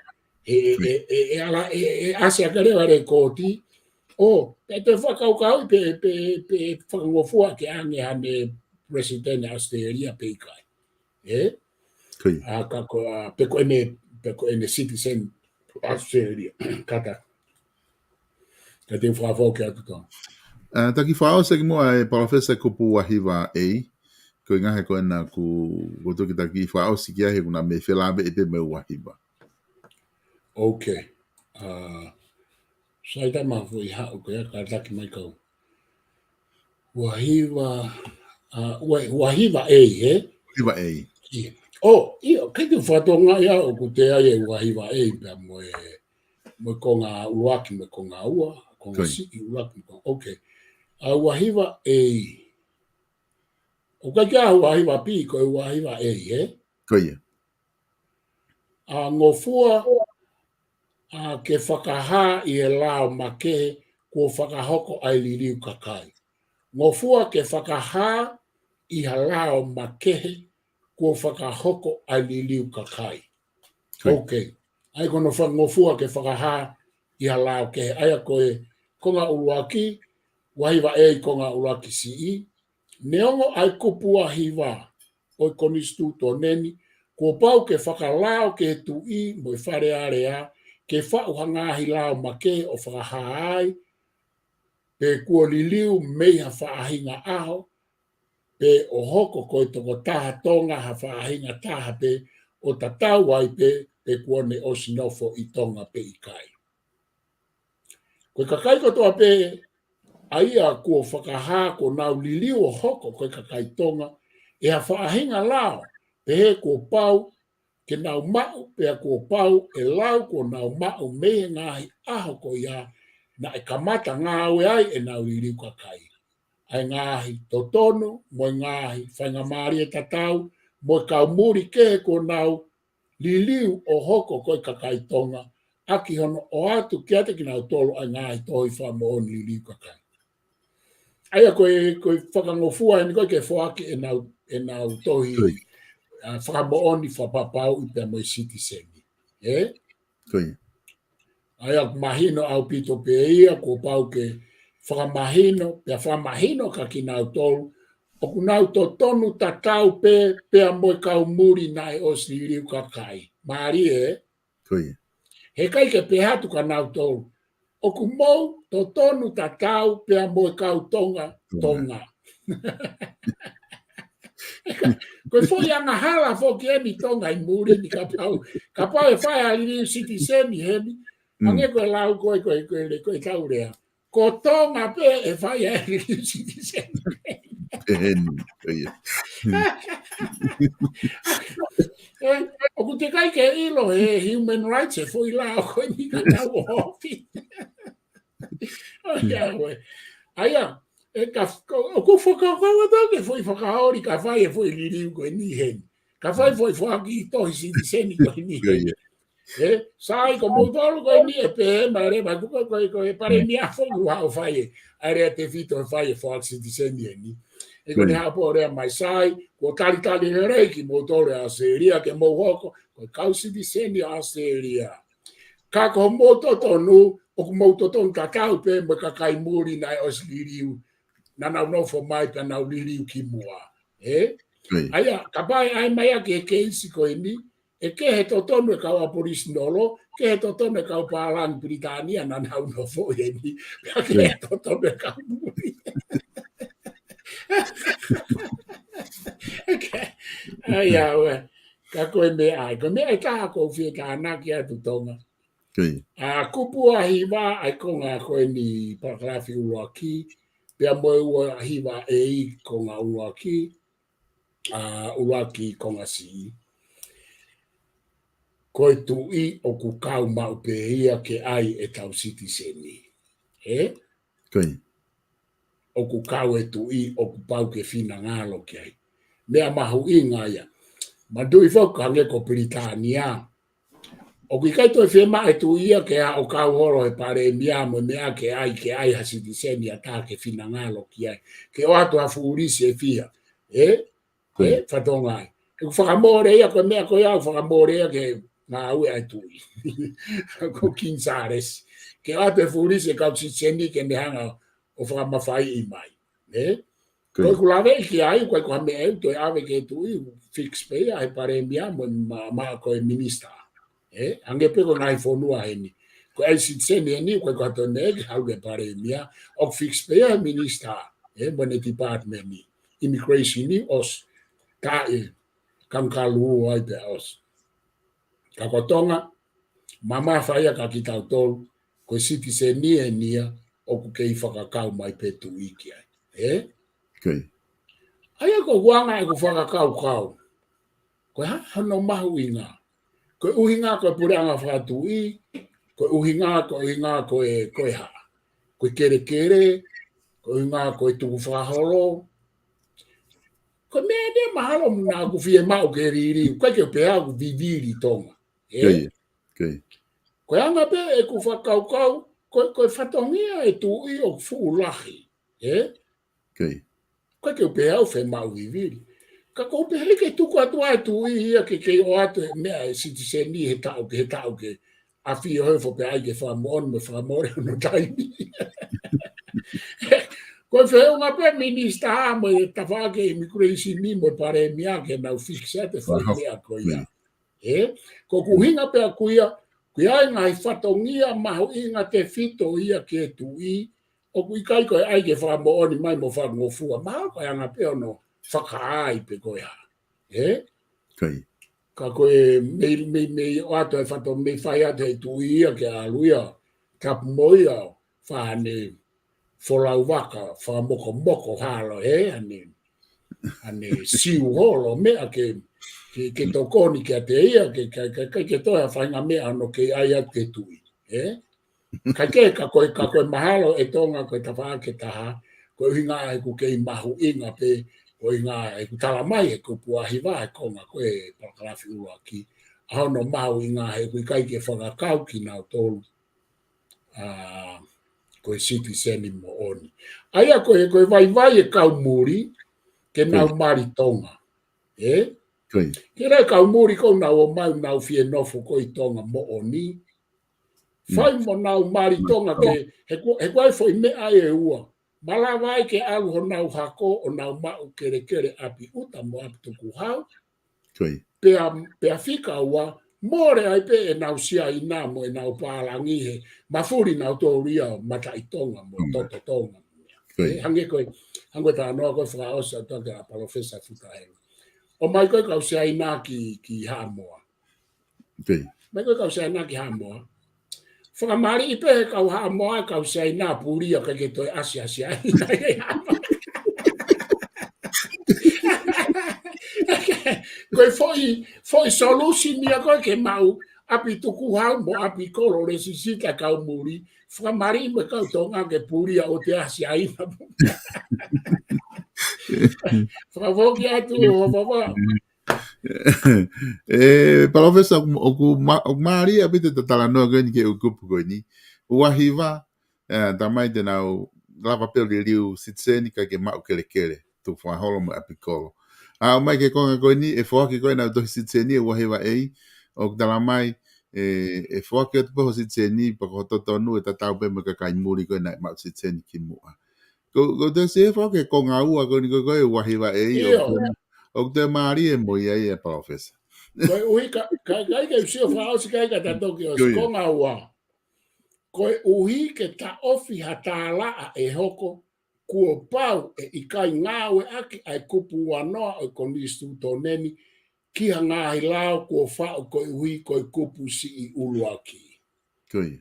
ʻE, ʻe, ʻe, ʻe, ʻe ala, ʻe, ʻe ʻasi ʻaki leva lēkooti. ʻO, pe toe fakakaukauʻi pe, pe, pe fakangofua ke ʻoange haʻane palesiteni ʻAositelēlia pe ʻikai. ʻE? Ko ia. ʻA, ka ko, ʻa, pe ko ʻene, pe ko ʻene citizen Australia. Kātaki. Ka te u fakafou ki atu tō. ʻA, ta kiʻi fakaʻosi muʻa e Professor kupu ua hiva A. Ko e ngaahi ko ena ʻoku, ʻoku ou tui ke ta kiʻi fakaʻosi ki ai he ʻoku na me felāveʻi pē mo e ua hiva. Ok. ʻA, sai ta ma foʻi haʻu ko ia kātaki mai kau. Ua hiva, ʻa, ua, ua hiva A, he? Ua hiva A. ʻIo. ʻO, ʻio, ke te fatonga ia ʻoku te ai e ua hiva A pea mo e, mo e konga ʻuluaki, mo e konga ua, konga Ko ia. siʻi ʻuluaki, mo e konga, ok. ʻA, ua hiva A. ʻOku ʻikai ke ʻi ai ha ua hiva B, ko e ua hiva A, he? Ko ia. ʻA, ngofua, ʻa, ke fakahā ʻi he lao makehe kuo fakahoko ʻa e liliu kakai. Ngofua ke fakahā ʻi ha lao makehe kuo fakahoko ʻa e liliu kakai. Ko ia. Ok. ʻA ia ko hono fa-, ngofua ke fakahā ʻi ha lao kehe. ʻA ia ko e konga ʻuluaki, ua hiva A konga ʻuluaki siʻi, neongo ʻa e kupu ua hiva ʻo e konisitūtone ni, kuo pau ke fakalao ki he tuʻi mo e Fale Alea, ke faʻu ha ngaahi lao makehe ʻo fakahā ai, pe kuo liliu mei ha faʻahinga ʻaho, pe ʻo hoko ko e tokotaha Tonga ha faʻahinga taha pē ʻo tatau ai pē, pe kuo ne ʻosi nofo ʻi Tonga pe ʻikai. Ko e kakai kotoa pē ʻa ia kuo fakahā kuo nau liliu ʻo hoko ko e kakai Tonga ʻi ha faʻahinga lao, pehē kuo pau ke nau maʻu, pea kuo pau ʻe lau kuo nau maʻu mei he ngaahi ʻaho ko ia naʻe kamata ngāue ai ʻenau liliu kakai. ʻA e ngaahi totonu, mo e ngaahi faingamālie tatau, mo e kau muli kehe kuo nau liliu ʻo hoko ko e kakai Tonga, ʻaki hono ʻoatu kiate kinautolu ʻa e ngaahi tohi fakamoʻoni liliu kakai. ʻA ia ko e, ko e fakangofua eni ko e ke foaki ʻenau, ʻenau tohi, Ko ia. ʻa, fakamoʻoni fakapapauʻi pea mo e sitiseni. ʻE? Ko ia. ʻA ia ʻoku mahino ʻaupito pē ia, kuo pau ke fakamahino, pea fakamahino kia kinautolu, ʻoku nau totonu tatau pē, pea mo e kau muli naʻe ʻosi liliu kakai. Mālie, ē? Ko ia. Heʻikai ke pehē atu kia nautolu, ʻoku mou totonu tatau pea mo e kau Tonga, Tonga. Tonga. Ko e foʻi angahala foki eni Tonga ʻi muli ni kapau, kapau ʻe fai ha liliu sitiseni heni, Mm. hangē ko e lau ko e, ko e, ko e, ko e tau lea. Ko Tonga pē ʻe fai ha liliu sitiseni. Heni, ko ia. Mm. ʻE, ʻoku teʻeki ai ke ʻilo he human rights e foʻi lao ko eni ka tau ofi. ʻO ia, ʻoe. ʻA ia, ʻe ka, ko, ʻoku fakakaukau atu ke foʻi fakaoli ka fai e foʻi liliu ko eni heni. Ka fai foʻi foaki tohi sitiseni ko eni Ko heni. ia. ʻE, sai ko moutolu ko eni ʻe pehē mai leva ko, ko, ko e palēmia foki ʻoku haʻu ʻo fai e. ʻA e lea tefito ʻe fai e foaki sitiseni eni. He ko ʻene haʻu pē ʻo lea mai, sai, kuo talitali lelei kimoutolu ʻe ʻAositelēlia ke mou hoko ko e kau sitiseni ʻo ʻAositelēlia. Ka ko hoʻomou totonu, ʻoku mou totonu tatau pē mo e kakai muli naʻe ʻosi liliu, naʻa nau nofo mai pea nau liliu kimuʻa. Ē? ʻA ia, kapau ʻe ʻai mai ʻa e keisi ko eni, ʻe kehe totonu e kau ʻAborisinolo, kehe totonu e kau pālangi Pilitānia naʻa nau nofo ʻi heni, pea kehe totonu e kau muli. ʻA ia, ʻoe. Ka ko e meʻa ʻa e, ko e meʻa ʻe taha ʻoku ou fie tānaki atu, Tonga. ʻA, kupu ʻa hiva ʻa e konga ko eni, palakalafi ʻuluaki, pea mo e ua hiva ʻa e konga ʻuluaki, ʻa, ʻuluaki konga C. Ko e tuʻi ʻoku kau maʻu pē ia ke ʻai ʻetau sitiseni. Ē? ʻOku kau e tuʻi, ʻoku pau ke finangalo ki ai. Meʻa mahuʻinga ia. Manatuʻi foki hangē ko Pilitānia, ʻoku ʻikai toe fiemaʻu e tuʻi ia ke ʻalu ʻo kau holo he palēmia mo e meʻa ke ʻai, ke ʻai ha sitiseni ʻa taha ke finangalo ki ai. Ke ʻoatu ha fuʻu lisi ʻe fiha. Ē? Ē, fatongia. ʻOku fakamole ia, ko e meʻa ko ia ʻoku fakamole ia ke ngāue ʻa e tuʻi. Ko King Charles. Ke ʻoatu e fuʻu lisi e kau sitiseni ke ne hanga ʻo fakamafaiʻi mai. Ē? Ko ʻeku laveʻi ki ai, ʻoku ʻikai ko ha meʻa ʻe toe ʻave ki he tuʻi, fix pē ia he palēmia mo e ma-, ma-, ko e minisitā. Ē? Hangē pē ko e ngaahi fonua heni. Ko e sitiseni heni, ʻoku ʻikai ko ha toe meʻa ke haʻu ki he palēmia, ʻoku fix pē ia he minisitā. Ē? Mo ʻene department ni. Immigration ni ʻosi. Ka e, kangalu ai pē ʻosi. Ka ko Tonga, mamafa ia kia kitautolu, ko e sitiseni eni ia ʻoku kei fakakau mai pē tuʻi ki ai. Ē? ʻA ia ko e anga ʻeku fakakaukau. Ko e hā hono mahuʻinga? Ko e ʻuhinga ko e puleʻanga fakatuʻi, ko e ʻuhinga, ko e ʻuhinga ko e, ko e hā? Ko e kelekele, ko e ʻuhinga ko e tukufakaholo. Ko e meʻa eni mahalo naʻa ku fiemaʻu ke liliu, ʻikai ke u pehē ʻoku vivili Tonga. Ē? Ko e anga pē ʻeku fakakaukau, ko, ko e fatongia e tuʻi ʻoku fuʻu lahi. Ē? ʻIkai ke u pehē ʻoku fiemaʻu vivili. Ka ʻoku ou pehē ke tuku atu ʻa e tuʻi ia ke kei ʻoatu e meʻa e sitiseni he taʻu ke, he taʻu ke ʻafio he fo pea ʻai ke fakamoʻoni mo fakamole hono taimi. Ko e feʻunga pē minisitā mo e tafaʻaki immigration ni mo e palēmia ke nau fix atu e foʻi meʻa ko ia. Ē? Ko ʻeku ʻuhinga pē ʻaku ia, ko ia e ngaahi fatongia mahuʻinga tefito ia ki he tuʻi, ʻoku ʻikai ko e ʻai ke fakamoʻoni mai mo fakangofua, mahalo ko e anga pē hono fakaai pe ko e hā. Ē? Ka ko e mei, mei, mei ʻoatu e fato, mei fai atu e tuʻi ia ke ʻalu ia, tapu mo ia, fai haʻane folau vaka, fakamokomoko holo, ē, haʻane, haʻane siu holo, meʻa ke, ke, ke tokoni kiate ia, ke, ke, ke, ke, ke toe ha faʻahinga meʻa hono kei ʻai atu ki he tuʻi, ē? Ka ke, ka ko e, ka ko e mahalo e Tonga ko e tafaʻaki ʻe taha, ko e ʻuhinga ʻeku kei mahuʻinga pē, ko e ʻuhinga ʻeku tala mai he kupu ʻa hiva he konga ko e palakalafi ʻuluaki, ʻa hono mahuʻinga he ʻoku ʻikai ke fakakau kinautolu, ʻa, ko e sitiseni moʻoni. ʻA ia ko e, ko e vaivai e kau muli, ke nau mali Tonga. Ē? Ke ʻai e kau muli ko ē nau ō mai, nau fie nofo ko ē ʻi Tonga moʻoni. Fai mo nau mali Tonga ke, he ko, he ko e foʻi meʻa ʻe ua. Malava ai ke ʻalu honau hako ʻo nau maʻu kelekele ʻapi ʻuta mo ʻapi tukuhau. Pea, pea fika ua, mole ai pē ʻenau Siaina mo ʻenau pālangi he mafuli nautolu ia mataʻi Tonga mo toto Tonga. Ē, hangē ko e, hangē ko e talanoa ko ē fakaʻosi atu kia Palōfesa Futa Helu. ʻOmai ko ē kau Siaina ki, ki Haʻamoa. ʻOmai ko ē kau Siaina ki Haʻamoa. Fakamaliʻi pē he kau Haʻamoa, kau Siaina pulia ʻikai ke toe ʻasi ʻa Siaina ʻi Haʻamoa. Ko e foʻi, foʻi solution ia ko ē ke maʻu ʻapi tukuhau mo ʻapi kolo lēsisita kau muli. Fakamaliʻi mo e kau Tonga ke pulia ʻo te ʻasi ai na. Fakafoki atu ʻo vava. Ē, Palōfesa, ʻoku ma-, ʻoku mālie ʻaupito e talanoa ko eni ki he ʻū kupu ko eni. Ua hiva, ē, talamai te nau lava pē ʻo liliu sitiseni kae ʻikai ke maʻu kelekele. tukufakaholo mo e ʻapikolo. ʻA, ʻomai ki he konga ko eni, ʻe foaki ko ē ʻenau tohi sititeni ʻe ua hiva ʻe, ʻoku tala mai, ʻe, ʻe foaki atu pē ho sititeni, pea ko ho totonu ʻe tatau pē mo e kakai muli ko ē naʻe maʻu sititeni kimuʻa. Ko, ko te se foaki e konga ua ko eni ko ē ʻe ua hiva ʻe, ʻio, ʻoku te, ʻoku te mālie mo ia ia, Palōfesa. Koeʻuhi ka, ka, ka ʻikai ke u sio fakaʻosi ka ʻikai ka ta toki ʻosi. Ko ia. Konga ua. Koeʻuhi ke taʻofi ha tālaʻa ʻe hoko, kuo pau ʻe ʻikai ngāueʻaki ʻa e kupu uanoa ʻo e Konisitūtone ni ki ha ngaahi lao kuo faʻu koeʻuhi ko e kupu siʻi ʻuluaki. Ko ia.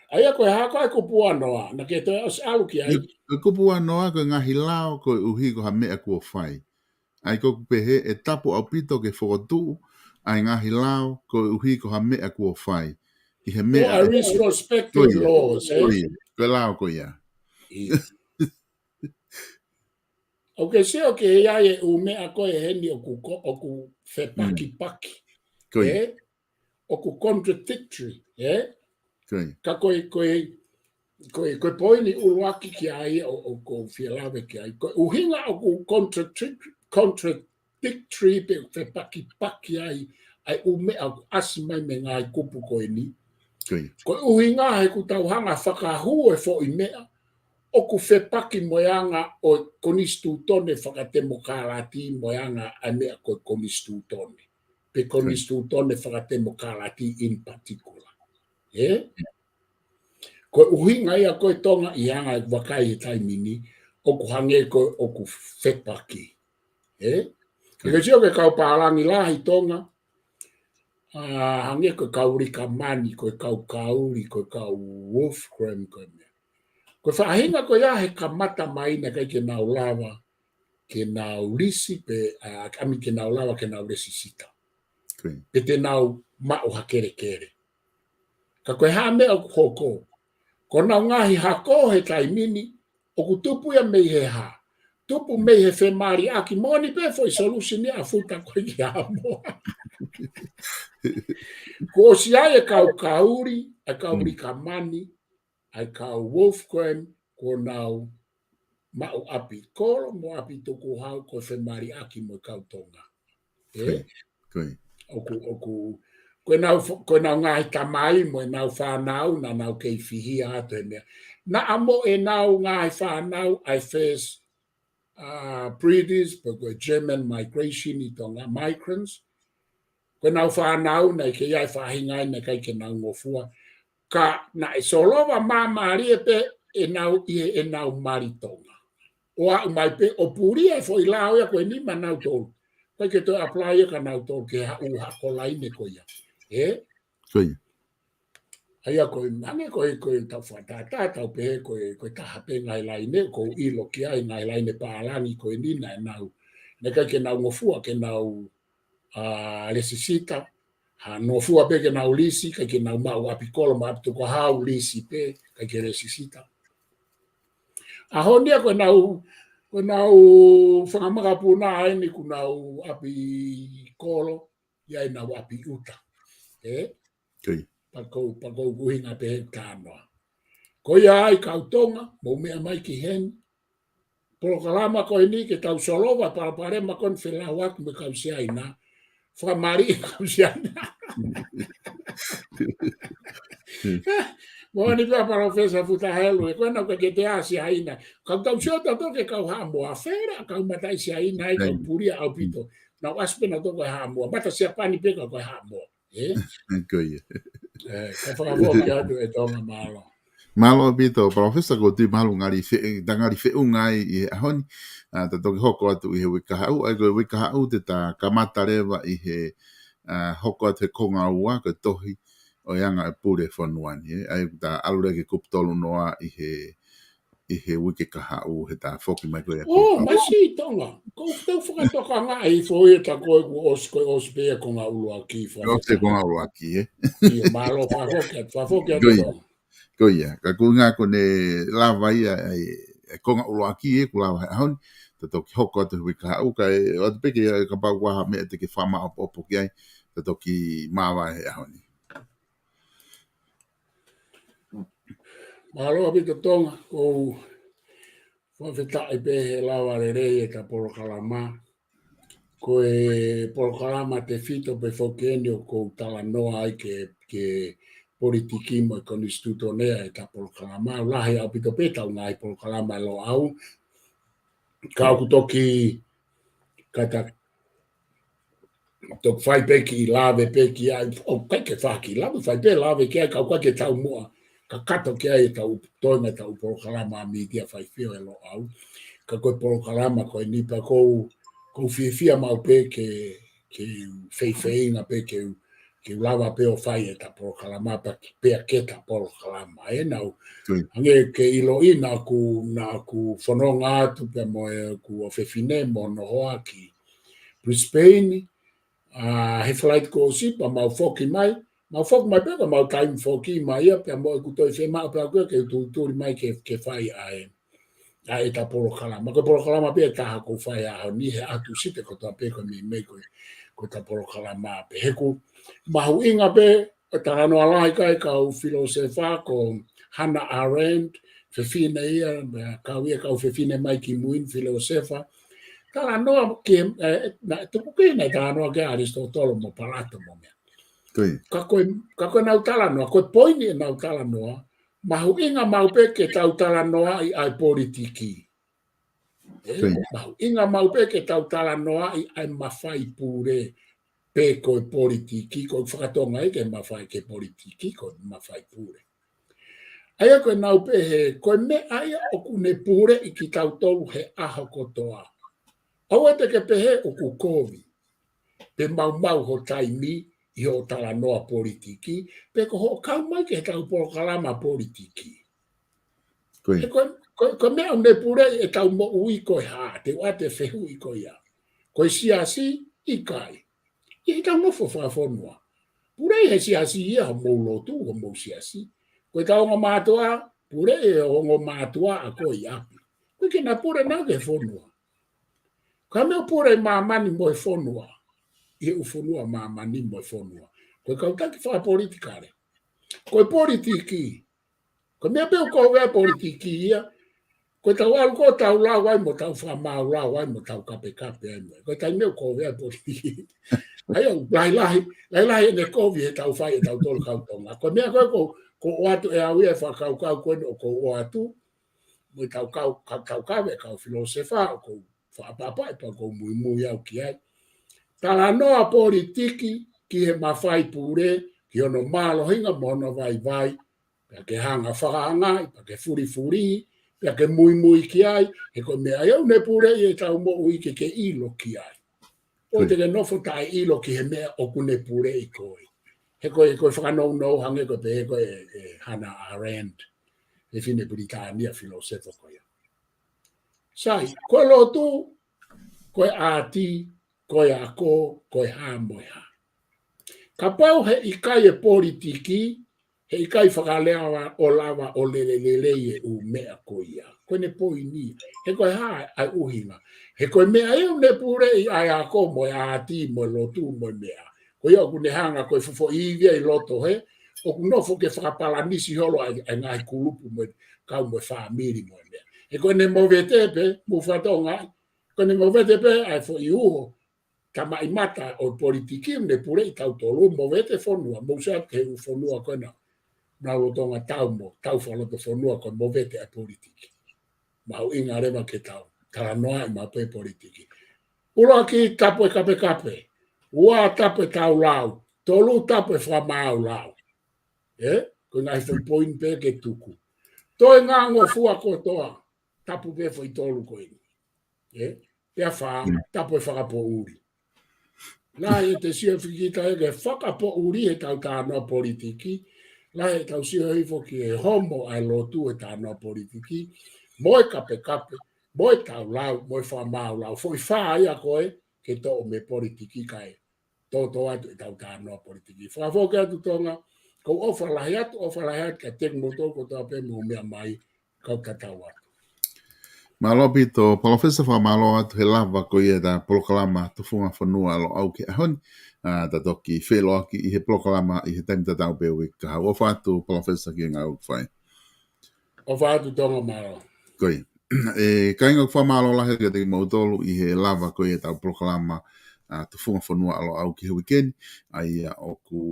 ʻA ia ko e hā ko ē ʻa e kupu uanoa, naʻa ke toe ʻosi ʻalu ki ai. Ko e kupu uanoa ko e ngaahi lao koeʻuhi ko ha meʻa kuo fai. ʻA ia ʻoku pehē ʻe tapu ʻaupito ke fokotuʻu ʻa e ngaahi lao koeʻuhi ko ha meʻa kuo fai. ʻI he meʻa ʻa e retrospective laws, ē? Ko ia, ko e lao ko ia. ʻIo. ʻOku ke sio ki ai e ʻū meʻa ko ē heni ʻoku ko, ʻoku fepakipaki. Ko ia. Ē? ʻOku contradictory, ē? Ko ia. Ka ko e, ko e, ko e, ko e poini ʻuluaki ki ai ʻo, ʻoku ou fie lave ki ai. Ko e ʻuhinga ʻoku contradict-, contradictory pe fepakipaki ai, ʻa e ʻū meʻa ʻoku ʻasi mai mei he ngaahi kupu ko eni. Ko ia. Ko e ʻuhinga he ʻoku tau hanga fakahū e foʻi meʻa, ʻoku fepaki mo e anga ʻo e Konisitūtone fakatemokālati mo e anga ʻa e meʻa ko e Konisitūtone. Pe Konisitūtone fakatemokālati in particular. Ē? Ko e ʻuhinga ia ko ē Tonga ʻi he anga ʻeku vakai he taimi ni, ʻoku hangē ko ē ʻoku fepaki. Ē? Ko ia. Ke sio ki he kau pālangi lahi Tonga, ʻa, hangē ko e kau Likamani, ko e kau Kauli, ko e kau Wolfgram, ko e meʻa. Ko e faʻahinga ko ia he kamata mai naʻe ʻikai ke nau lava ke nau lisi pe, ʻa, ʻami ke nau lava ke nau lesisita. Ko ia. Pe te nau maʻu ha kelekele. Ka ko e hā e meʻa ʻoku hoko. Ko honau ngaahi hako he taimi ni, ʻoku tupu ia mei he hā. Tupu mei he femaliʻaki, moʻoni pē foʻi solution ia ʻa Futa ko ē ki Haʻamoa. Kuo ʻosi ʻi ai e kau Kauli, ʻa e kau Likamani, ʻa e kau Wolfgram, kuo nau maʻu ʻapikolo mo ʻapitukuhau ko e femaliʻaki mo e kau Tonga. Ē? Ko ia. ʻOku, ʻoku, ko ʻenau fo-, ko ʻenau ngaahi tamai mo ʻenau fānau naʻa nau kei fihia atu he meʻa. Naʻa mo ʻenau ngaahi fānau ʻa e first, ʻa, British, pe ko e German migration ʻi Tonga, migrants. Ko ʻenau fānau naʻe kei ʻi ai e faʻahinga ia naʻe ʻikai ke nau ngofua. Ka naʻe solova māmālie pē ʻenau ʻi heʻenau mali Tonga. ʻO aʻu mai pē ʻo pulia e foʻi lao ia ko eni maʻanautolu. ʻIkai ke toe apply ia kia nautolu ke haʻu hako laine ko ia. Ē? Ko ia. ʻA ia ko e, hangē ko e, ko e tau fakatātā, tau pehē ko e, ko e taha pē ngaahi laine, ʻoku ou ʻilo ki ai ngaahi laine pālangi ko eni naʻa nau. Naʻe ʻikai ke nau ngofua ke nau ʻa, lesisita, ha ngofua pē ke nau lisi, ʻikai ke nau maʻu ʻapikolo mo ʻapitukuhau, lisi pē, ʻikai ke lesisita. ʻAho ni ia ko ʻenau, ko ʻenau fanga makapuna ʻeni kuo nau ʻapikolo, ʻi ai ʻenau ʻapi ʻuta. Ē? Ko ia. Pea ʻoku, pea ʻoku ou ʻuhinga pē he tānoa. Ko ia ai kau Tonga, mou meʻa mai ki heni. Polokalama ko eni ke tau solova palopalema ko eni felauʻaki mo e kau Siaina. Fakamali e kau Siaina. Moʻoni pē ʻa Palōfesa Futa Helu, ē, ko ena ʻoku ʻikai ke te ʻa Siaina. Kau tau sio tautolu ki he kau Haʻamoa, fēlā kau mataʻi Siaina, ʻa e kau pulia ʻaupito. Nau ʻasi pē nautolu ko e Haʻamoa. Mata Siapani pē ka ko e Haʻamoa. Ē? Ko ia. Ē, ka fakafoki atu ʻe Tonga, mālō. Mālō ʻaupito, Palōfesa, ʻoku ou tui mahalo ngali fe-, ta ngali feʻunga ai ʻi he ʻaho ni, ʻa, ta toki hoko atu ʻi he uike kahaʻu, ʻa ia ko e uike kahaʻu te ta kamata leva ʻi he, ʻa, hoko atu he konga ua, ko e tohi ʻo e anga e pule fonua ni, ē? ʻA ia ta ʻalu leva ki he kupu tolu noa ʻi he ʻi he uike kahaʻu he ta foki mai ko ia. ʻŌ, masi Tonga. Ko u teu fakatokangaʻi foʻi ʻe ta ko e kuo ʻosi, ko e ʻosi pē ia konga ʻuluaki, ʻosi pē konga ʻuluaki, ē? ʻIo, mālō, fakafoki atu, fakafoki atu. Ko ia. Tonga. Ko ia. Ka ko e ʻuhinga ko ʻene lava ia, ʻa e, ʻa e konga ʻuluaki, ē, kuo lava he ʻaho ni. Ta toki hoko atu he uike kahaʻu, kae ʻoatu pē ke, kapau ʻoku ʻi ai ha meʻa te ke fakamaʻopoʻopo ki ai, ta toki māvae he ʻaho ni. Mālō ʻaupito Tonga, ʻoku ou Fakafetaʻi pē he lava lelei ʻeta polokalama. Ko e polokalama tefito pē foki eni ʻoku ou talanoa ai ki he, ki he politiki mo e konisitūtone ʻi heʻeta polokalama. ʻOku lahi ʻaupito pē ʻetau ngaahi polokalama ʻi Loʻau. Ka ʻoku toki kata toki fai pē kiʻi lave pē ki ai, ʻoku ʻikai ke fai kiʻi lave, fai pē lave ki ai, ka ʻoku ʻikai ke taumuʻa kakato ki ai ʻetau toenga ʻetau polokalama mītia faifio ʻi Loʻau. Ka ko e polokalama ko eni pea ʻoku ou, ʻoku ou fiefia maʻu pē ke, ke feifeinga pē ke, ke lava pē ʻo fai ʻeta polokalama pea, pea ke ta polokalama. ʻE nau, hangē ke ʻiloʻi naʻa ku, naʻa ku fononga atu pea mo ʻeku ʻofefine mo hono hoa ki Brisbane, ʻa, he flight kuo ʻosi pea mau foki mai, mau foki mai pē ka mau taimi foki mai ia pea mo ʻeku toe fiemaʻu pē ʻaʻaku ia ke u tulituli mai ke, ke fai ʻa e, ʻa ʻeta polokalama. Ko e polokalama pē ʻe taha ʻoku ou fai he ʻaho ni he ʻaho Tūsite kotoa pē ko e meimei ko e, ko ʻeta polokalama pē. He ʻoku mahuʻinga pē ʻa e talanoa lahi ki he kau filōsefa ko Hannah Arendt, fefine ia, kau ia kau fefine mai ki mui ni filōsefa. Talanoa ki he, ʻe, naʻe tuku ki he naʻe talanoa ki ai ʻa ʻAlisitōtolo mo Palato mo meʻa. Ka ko e, ka ko ʻenau talanoa, ko e poini ʻenau talanoa, mahuʻinga maʻu pē ke tau talanoaʻi ʻa e politiki. ʻE, mahuʻinga maʻu pē ke tau talanoaʻi ʻa e mafai pule pe ko e politiki, ko e fakatonga ʻi he mafai ki he politiki, ko e mafai pule. ʻA ia ko ʻenau pehē, ko e meʻa ia ʻoku ne puleʻi kitautolu he ʻaho kotoa. ʻOua te ke pehē ʻoku kovi, pe maumau ho taimi ʻi hoʻo talanoa politiki, pe ko hoʻo kau mai ki heʻetau polokalama politiki. He ko e, ko e, ko e meʻa ʻoku ne puleʻi ʻetau moʻui ko e hā, te u ʻoatu e fehuʻi ko ia. Ko e siasi, ʻikai. ʻI heʻetau nofo fakafonua. Puleʻi he siasi ia homou lotu, homou siasi. Ko ʻetau ongo mātuʻa, puleʻi he ongo mātuʻa ʻa ko ē ʻi ʻapi. ʻOku ʻikai ke na pule nautolu ki he fonua. Ka meʻa pule ʻi māmani mo e fonua. ʻI he ʻū fonua māmani mo e fonua. Ko e kau taki fakapolitikale. Ko e politiki. Ko e meʻa pē ʻoku ʻi ai e politiki ia. Ko ʻetau ʻalu ko ē ʻo tau lau ai mo tau fakamāulau ai mo tau kapekape ai mo. Ko e taimi ʻoku ʻi ai e politiki. ʻA ia ʻoku lahilahi, lahilahi ʻene kovi heʻetau fai ʻetautolu kau Tonga. Ko e meʻa ko ē ʻoku, ʻoku ou ʻoatu ʻe au ia e fakakaukau ko eni ʻoku ou ʻoatu. Mo ʻetau kau, kau, kau kave, kau filōsefa, ʻoku ou fakaʻapaʻapaʻi pea ʻoku ou muimui au ki ai. Talanoa politiki ki he mafai pule, ki hono mālohinga mo hono vaivai, pea ke hanga fakaangaʻi, pea ke fulifuli, pea ke muimui ki ai, he ko e meʻa ia ʻoku ne puleʻi ʻetau moʻui ke ke ʻilo ki ai. ʻOua te ke nofo taʻeʻilo ki he meʻa ʻoku ne puleʻi koe. He ko e, ko e fakanounou hangē ko e pehē ko ē ʻe, ʻe Hannah Arendt, e fefine Pilitānia filōsefa ko ia. Sai, ko e lotu, ko e ʻāti, ko e ako, ko e hā mo e hā. Kapau he ʻikai e politiki, he ʻikai fakalea ʻo lava ʻo lele lelei e ʻū meʻa ko ia. Ko ʻene poini. He ko e hā ʻa e ʻuhinga. He ko e meʻa ia ʻoku ne puleʻi ʻa e ako mo e ʻāti mo e lotu mo e meʻa. Ko ia ʻoku ne hanga ko e fofoʻi ivi ʻi loto he, ʻoku nofo ke fakapalanisi holo ʻa e, ʻa e ngaahi kulupu mo e kau mo e fāmili mo e meʻa. He ko ʻene movete pē, mou fakatokangaʻi, ko ʻene movete pē ʻa e foʻi uho, tamaʻi mata ʻo e politiki, ne puleʻi tautolu, movete fonua, mou sio atu ki he ʻū fonua ko ena, nau lolotonga tau mo, tau fakalotofonua ko e movete ʻa e politiki. Mahuʻinga leva ke tau talanoaʻi maʻu pē politiki. ʻUluaki tapu e kapekape, ua tapu e taulau, tolu tapu e fakamāulau. ʻE, ko e ngaahi foʻi poini pē ke tuku. Toe ngangofua kotoa, tapu pē foʻi tolu ko eni. ʻE, pea fā, tapu e fakapoʻuli. Lahi ʻete sio fiki tae ke fakapoʻuli ʻetau talanoa politiki, lahi ʻetau sio hifo ki he homo ʻa e lotu ʻi he talanoa politiki, mo e kapekape, mo e taulau, mo e fakamāulau, foʻi fā ia ko ē, ke toʻo mei politiki kae tōtō atu ʻetau talanoa politiki. Fakafoki atu Tonga, ʻoku ou ʻofa lahi atu, ʻofa lahi atu, kiate kimoutolu kotoa pē mou meʻa mai, kau tatau atu. Mālō ʻaupito, Palōfesa, fakamālō atu he lava ko ia ʻeta polokalama Tufunga Fonua ʻa Loʻau ki he ʻaho ni, ʻa, ta toki feʻiloaki ʻi he polokalama ʻi he taimi tatau pē uike kahaʻu. ʻOfa atu, Palōfesa, ki he ngāue ʻoku fai. ʻOfa atu Tonga, mālō. Ko ia. ʻE kāinga, ʻoku fakamālō lahi kiate kimoutolu ʻi he lava ko ia ʻetau polokalama, ʻa, Tufunga Fonua ʻa Loʻau ki he uike ni, ʻa ia ʻoku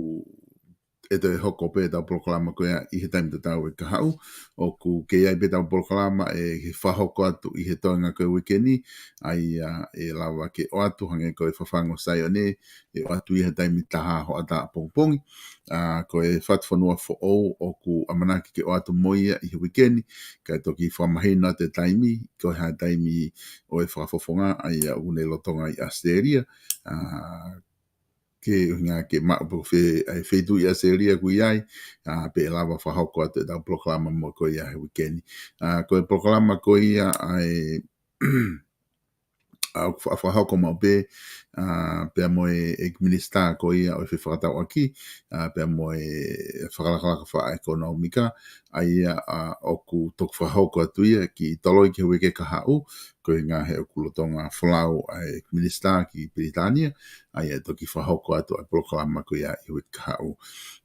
ʻe toe hoko pē ʻetau polokalama ko ia ʻi he taimi tatau ʻe kahaʻu. ʻOku kei ʻi ai pē ʻetau polokalama ʻe fakahoko atu ʻi he toenga ko ia uike ni, ʻa ia ʻe lava ke ʻoatu hangē ko e Fafangu ʻo Saione, ʻe ʻoatu ʻi he taimi taha hoʻatā ʻapongipongi. ʻA, ko e Fatu Fonua Foʻou ʻoku ʻamanaki ke ʻoatu mo ia ʻi he uike ni, kae toki fakamahino atu e taimi, ko e hā e taimi ʻo e fakafofonga, ʻa ia ʻoku ne lolotonga ʻi ʻAositelēlia. ʻA, ke ʻuhinga ke maʻu pe ko fē ʻa e feituʻu ʻi ʻAositelēlia ʻoku ʻi ai, ʻa, pea ʻe lava fakahoko atu ʻetau polokalama mo ko ia he uike ni. ʻA, ko e polokalama ko ia ʻa e, ʻa, ʻoku fa-, fakahoko maʻu pē, ʻa, pea mo e, ʻEiki Minisitā ko ia ʻo e Fefakatauʻaki, ʻa, pea mo e Fakalakalaka Fakaʻekonōmika, ʻa ia, ʻa, ʻoku toki fakahoko atu ia ki Toloi ki he uike kahaʻu, ko e ʻuhinga he ʻoku lolotonga folau ʻa e Minisitā ki Pilitānia, ʻa ia ʻe toki fakahoko atu ʻa e polokalama ko ia ʻi he uike kahaʻu.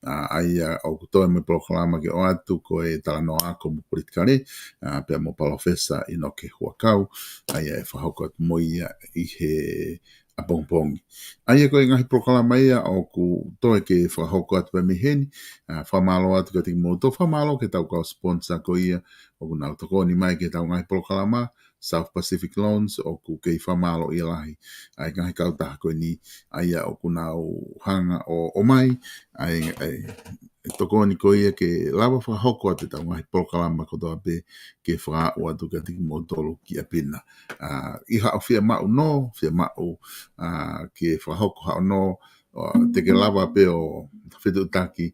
ʻA, ʻa ia ʻoku toe mo e polokalama ke ʻoatu ko e Talanoa Ako mo Politikale, ʻa, pea mo Palōfesa ʻInoke Huʻakau, ʻa ia ʻe fakahoko atu mo ia ʻi he ʻapongipongi. ʻA ia ko e ngaahi polokalama ia ʻoku toe ke fakahoko atu pē mei heni, ʻa, fakamālō atu kiate kimoutolu, fakamālō ki heʻetau kau sponsor ko ia ʻoku nau tokoni mai ki heʻetau ngaahi polokalama, South Pacific Loans, ʻoku kei fakamālō ia lahi ʻa e ngaahi kautaha ko eni, ʻa ia ʻoku nau hanga ʻo, ʻomai ʻa e, ʻa e tokoni ko ia ke lava fakahoko atu ʻetau ngaahi polokalama kotoa pē ke fakaaʻu atu kiate kimoutolu ki ʻapi na. ʻA, ʻi haʻo fiemaʻu nō, fiemaʻu, ʻa, ke fakahoko haʻo nō, ʻa, te ke lava pē ʻo fetuʻutaki,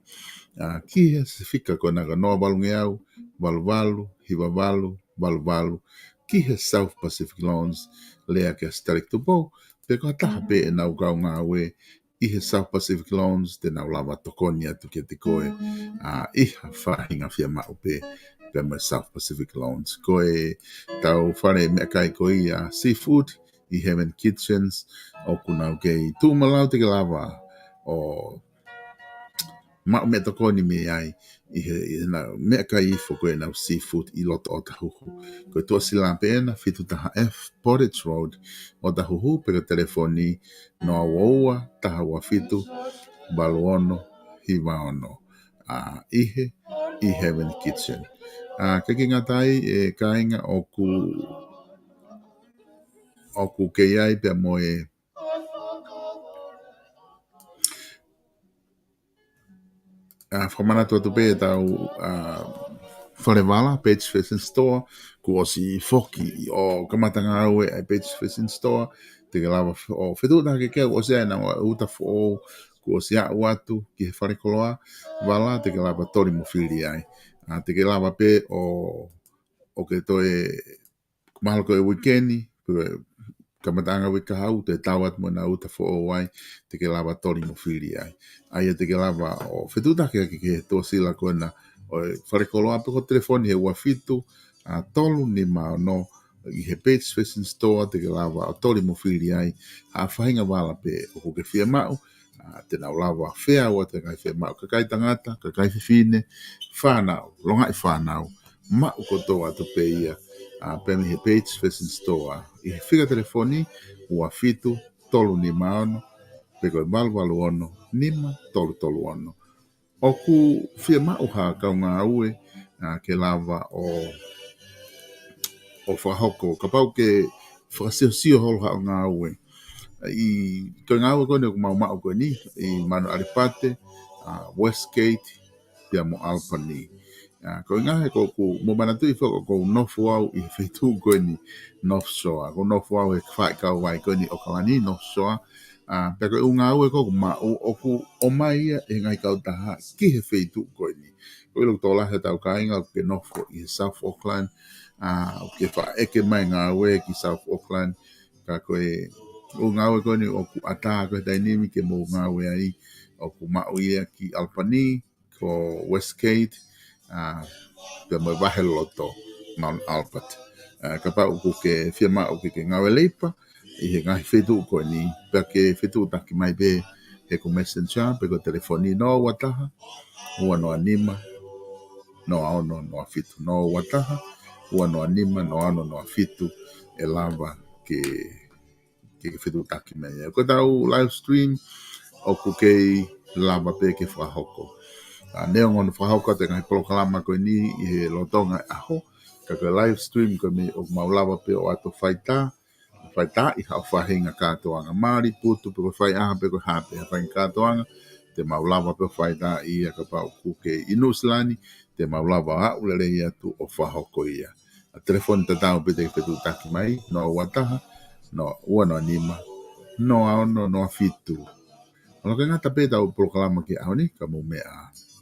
ʻa, ki he sefika ko ena ko e noa valungeau, valu valu, hiva valu, valu valu, ki he South Pacific Loans, lea kia Sitaleki Tupou, pe ko ha taha pē ʻenau kau ngāue ʻi he South Pacific Loans, te nau lava tokoni atu kiate koe, ʻa, ʻi ha faʻahinga fiemaʻu pē, pea mo e South Pacific Loans. Ko ʻetau fale meʻakai ko ia seafood ʻi Heaven Kitchens, ʻoku nau kei tuʻumalau te ke lava ʻo maʻu meʻatokoni mei ai ʻi he, ʻi heʻenau meʻakai ifo ko ʻenau seafood ʻi loto ʻOtahuhu. Ko e tuʻasila pē ena, fitu taha F Portage Road, ʻOtahuhu, pe ko e telefoni noa ua ua, taha ua fitu, valu ono, hiva ono. ʻA, ʻi he, ʻi Heaven Kitchen. ʻA, ʻikai ke ngata ai, ʻe kāinga, ʻoku, ʻoku kei ʻi ai pea mo e ʻA, fakamanatu atu pē ʻetau, ʻa, fale vala, Page Fashion Store, kuo ʻosi foki ʻo kamata ngāue ʻa e Page Fashion Store, te ke lava f-, ʻo fetuʻutaki ke ʻosi ʻa ʻenau uta foʻou, kuo ʻosi aʻu atu ki he fale koloa vala, te ke lava toli mo fili ai. ʻA, te ke lava pē ʻo, ʻo ke toe mahalo ko e uike ni, ko e kamataʻanga uike kahaʻu, te tau atu mo ʻenau uta foʻou ai, te ke lava toli mo fili ai. ʻA ia te ke lava ʻo fetuʻutaki ʻaki ki he tuʻasila ko ena ʻo e fale koloa pe ko e telefoni he ua fitu, ʻa, tolu nima ono, ʻi he Page Fashion Store, te ke lava ʻo toli mo fili ai ha faʻahinga vala pē ʻoku ke fiemaʻu, ʻa, te nau lava feau atu e ngaahi fiemaʻu, kakai tangata, kakai fefine, fānau, longaʻi fānau, maʻu kotoa atu pē ia, ʻa, pē mei he Page Fashion Store, ʻi he fika telefoni ua fitu tolu nima ono, pe ko e valu valu ono, nima tolu tolu ono. ʻOku fiemaʻu ha kau ngāue, ʻa, ke lava ʻo, ʻo fakahoko, kapau ke fakasiosio holo haʻo ngāue. ʻI, ko e ngāue ko eni ʻoku mau maʻu ko eni, ʻi Manu ʻAlipate, ʻa, Westgate, pea mo Albany. ʻA, ko e ʻuhinga he ko ʻeku, mou manatuʻi foki ʻoku ou nofo au ʻi he feituʻu ko eni North Shore. ʻOku ou nofo au he faʻahikau vai ko eni ʻAokalani, North Shore. ʻA, pea ko e ʻū ngāue ko ē ʻoku maʻu ʻoku ʻomai ia ʻe he ngaahi kautaha ki he feituʻu ko eni. Ko e ʻilo ʻoku tokolahi hotau kāinga ʻoku ke nofo ʻi he South Auckland, ʻa, ʻoku ke faʻa ʻeke mai ngāue ki South Auckland. Ka ko e ʻū ngāue ko eni ʻoku ʻatā ko ē he taimi ni ke mou ngāue ai, ʻoku maʻu ia ki Albany, ko Westgate, ʻa, pea mo e vahe loto, Mount Albert. ʻA, kapau ʻoku ke fiemaʻu ke ke ngāue leipa ʻi he ngaahi feituʻu ko eni, pea ke fetuʻutaki mai pē heʻeku Messenger, pe ko e telefoni noa ua taha, ua noa nima, noa ono noa fitu, noa ua taha, ua noa nima, noa ono noa fitu, ʻe lava ke, ke, ke fetuʻutaki mai. Ko ʻetau live stream, ʻoku kei lava pē ke fakahoko. ʻA, neongo ʻoku fakahoko atu e ngaahi polokalama ko eni ʻi he lolotonga e ʻaho, ka ko e live stream ko eni ʻoku mau lava pē ʻo ʻoatu faitā, faitā ʻi haʻo faʻahinga kātoanga, mali, putu, pe ko e fai ʻaho, pe ko e hā pē ha faʻahinga kātoanga, te mau lava pē ʻo faitā ia kapau ʻoku ke ʻi Nuʻusila ni, te mau lava ʻo aʻu lelei atu ʻo fakahoko ia. ʻA e telefoni tatau pē te ke fetuʻutaki mai, noa ua taha, noa ua noa nima, noa ono noa fitu. ʻOku ʻikai ngata pē ʻetau polokalama ki he ʻaho ni, ka mou meʻa ā.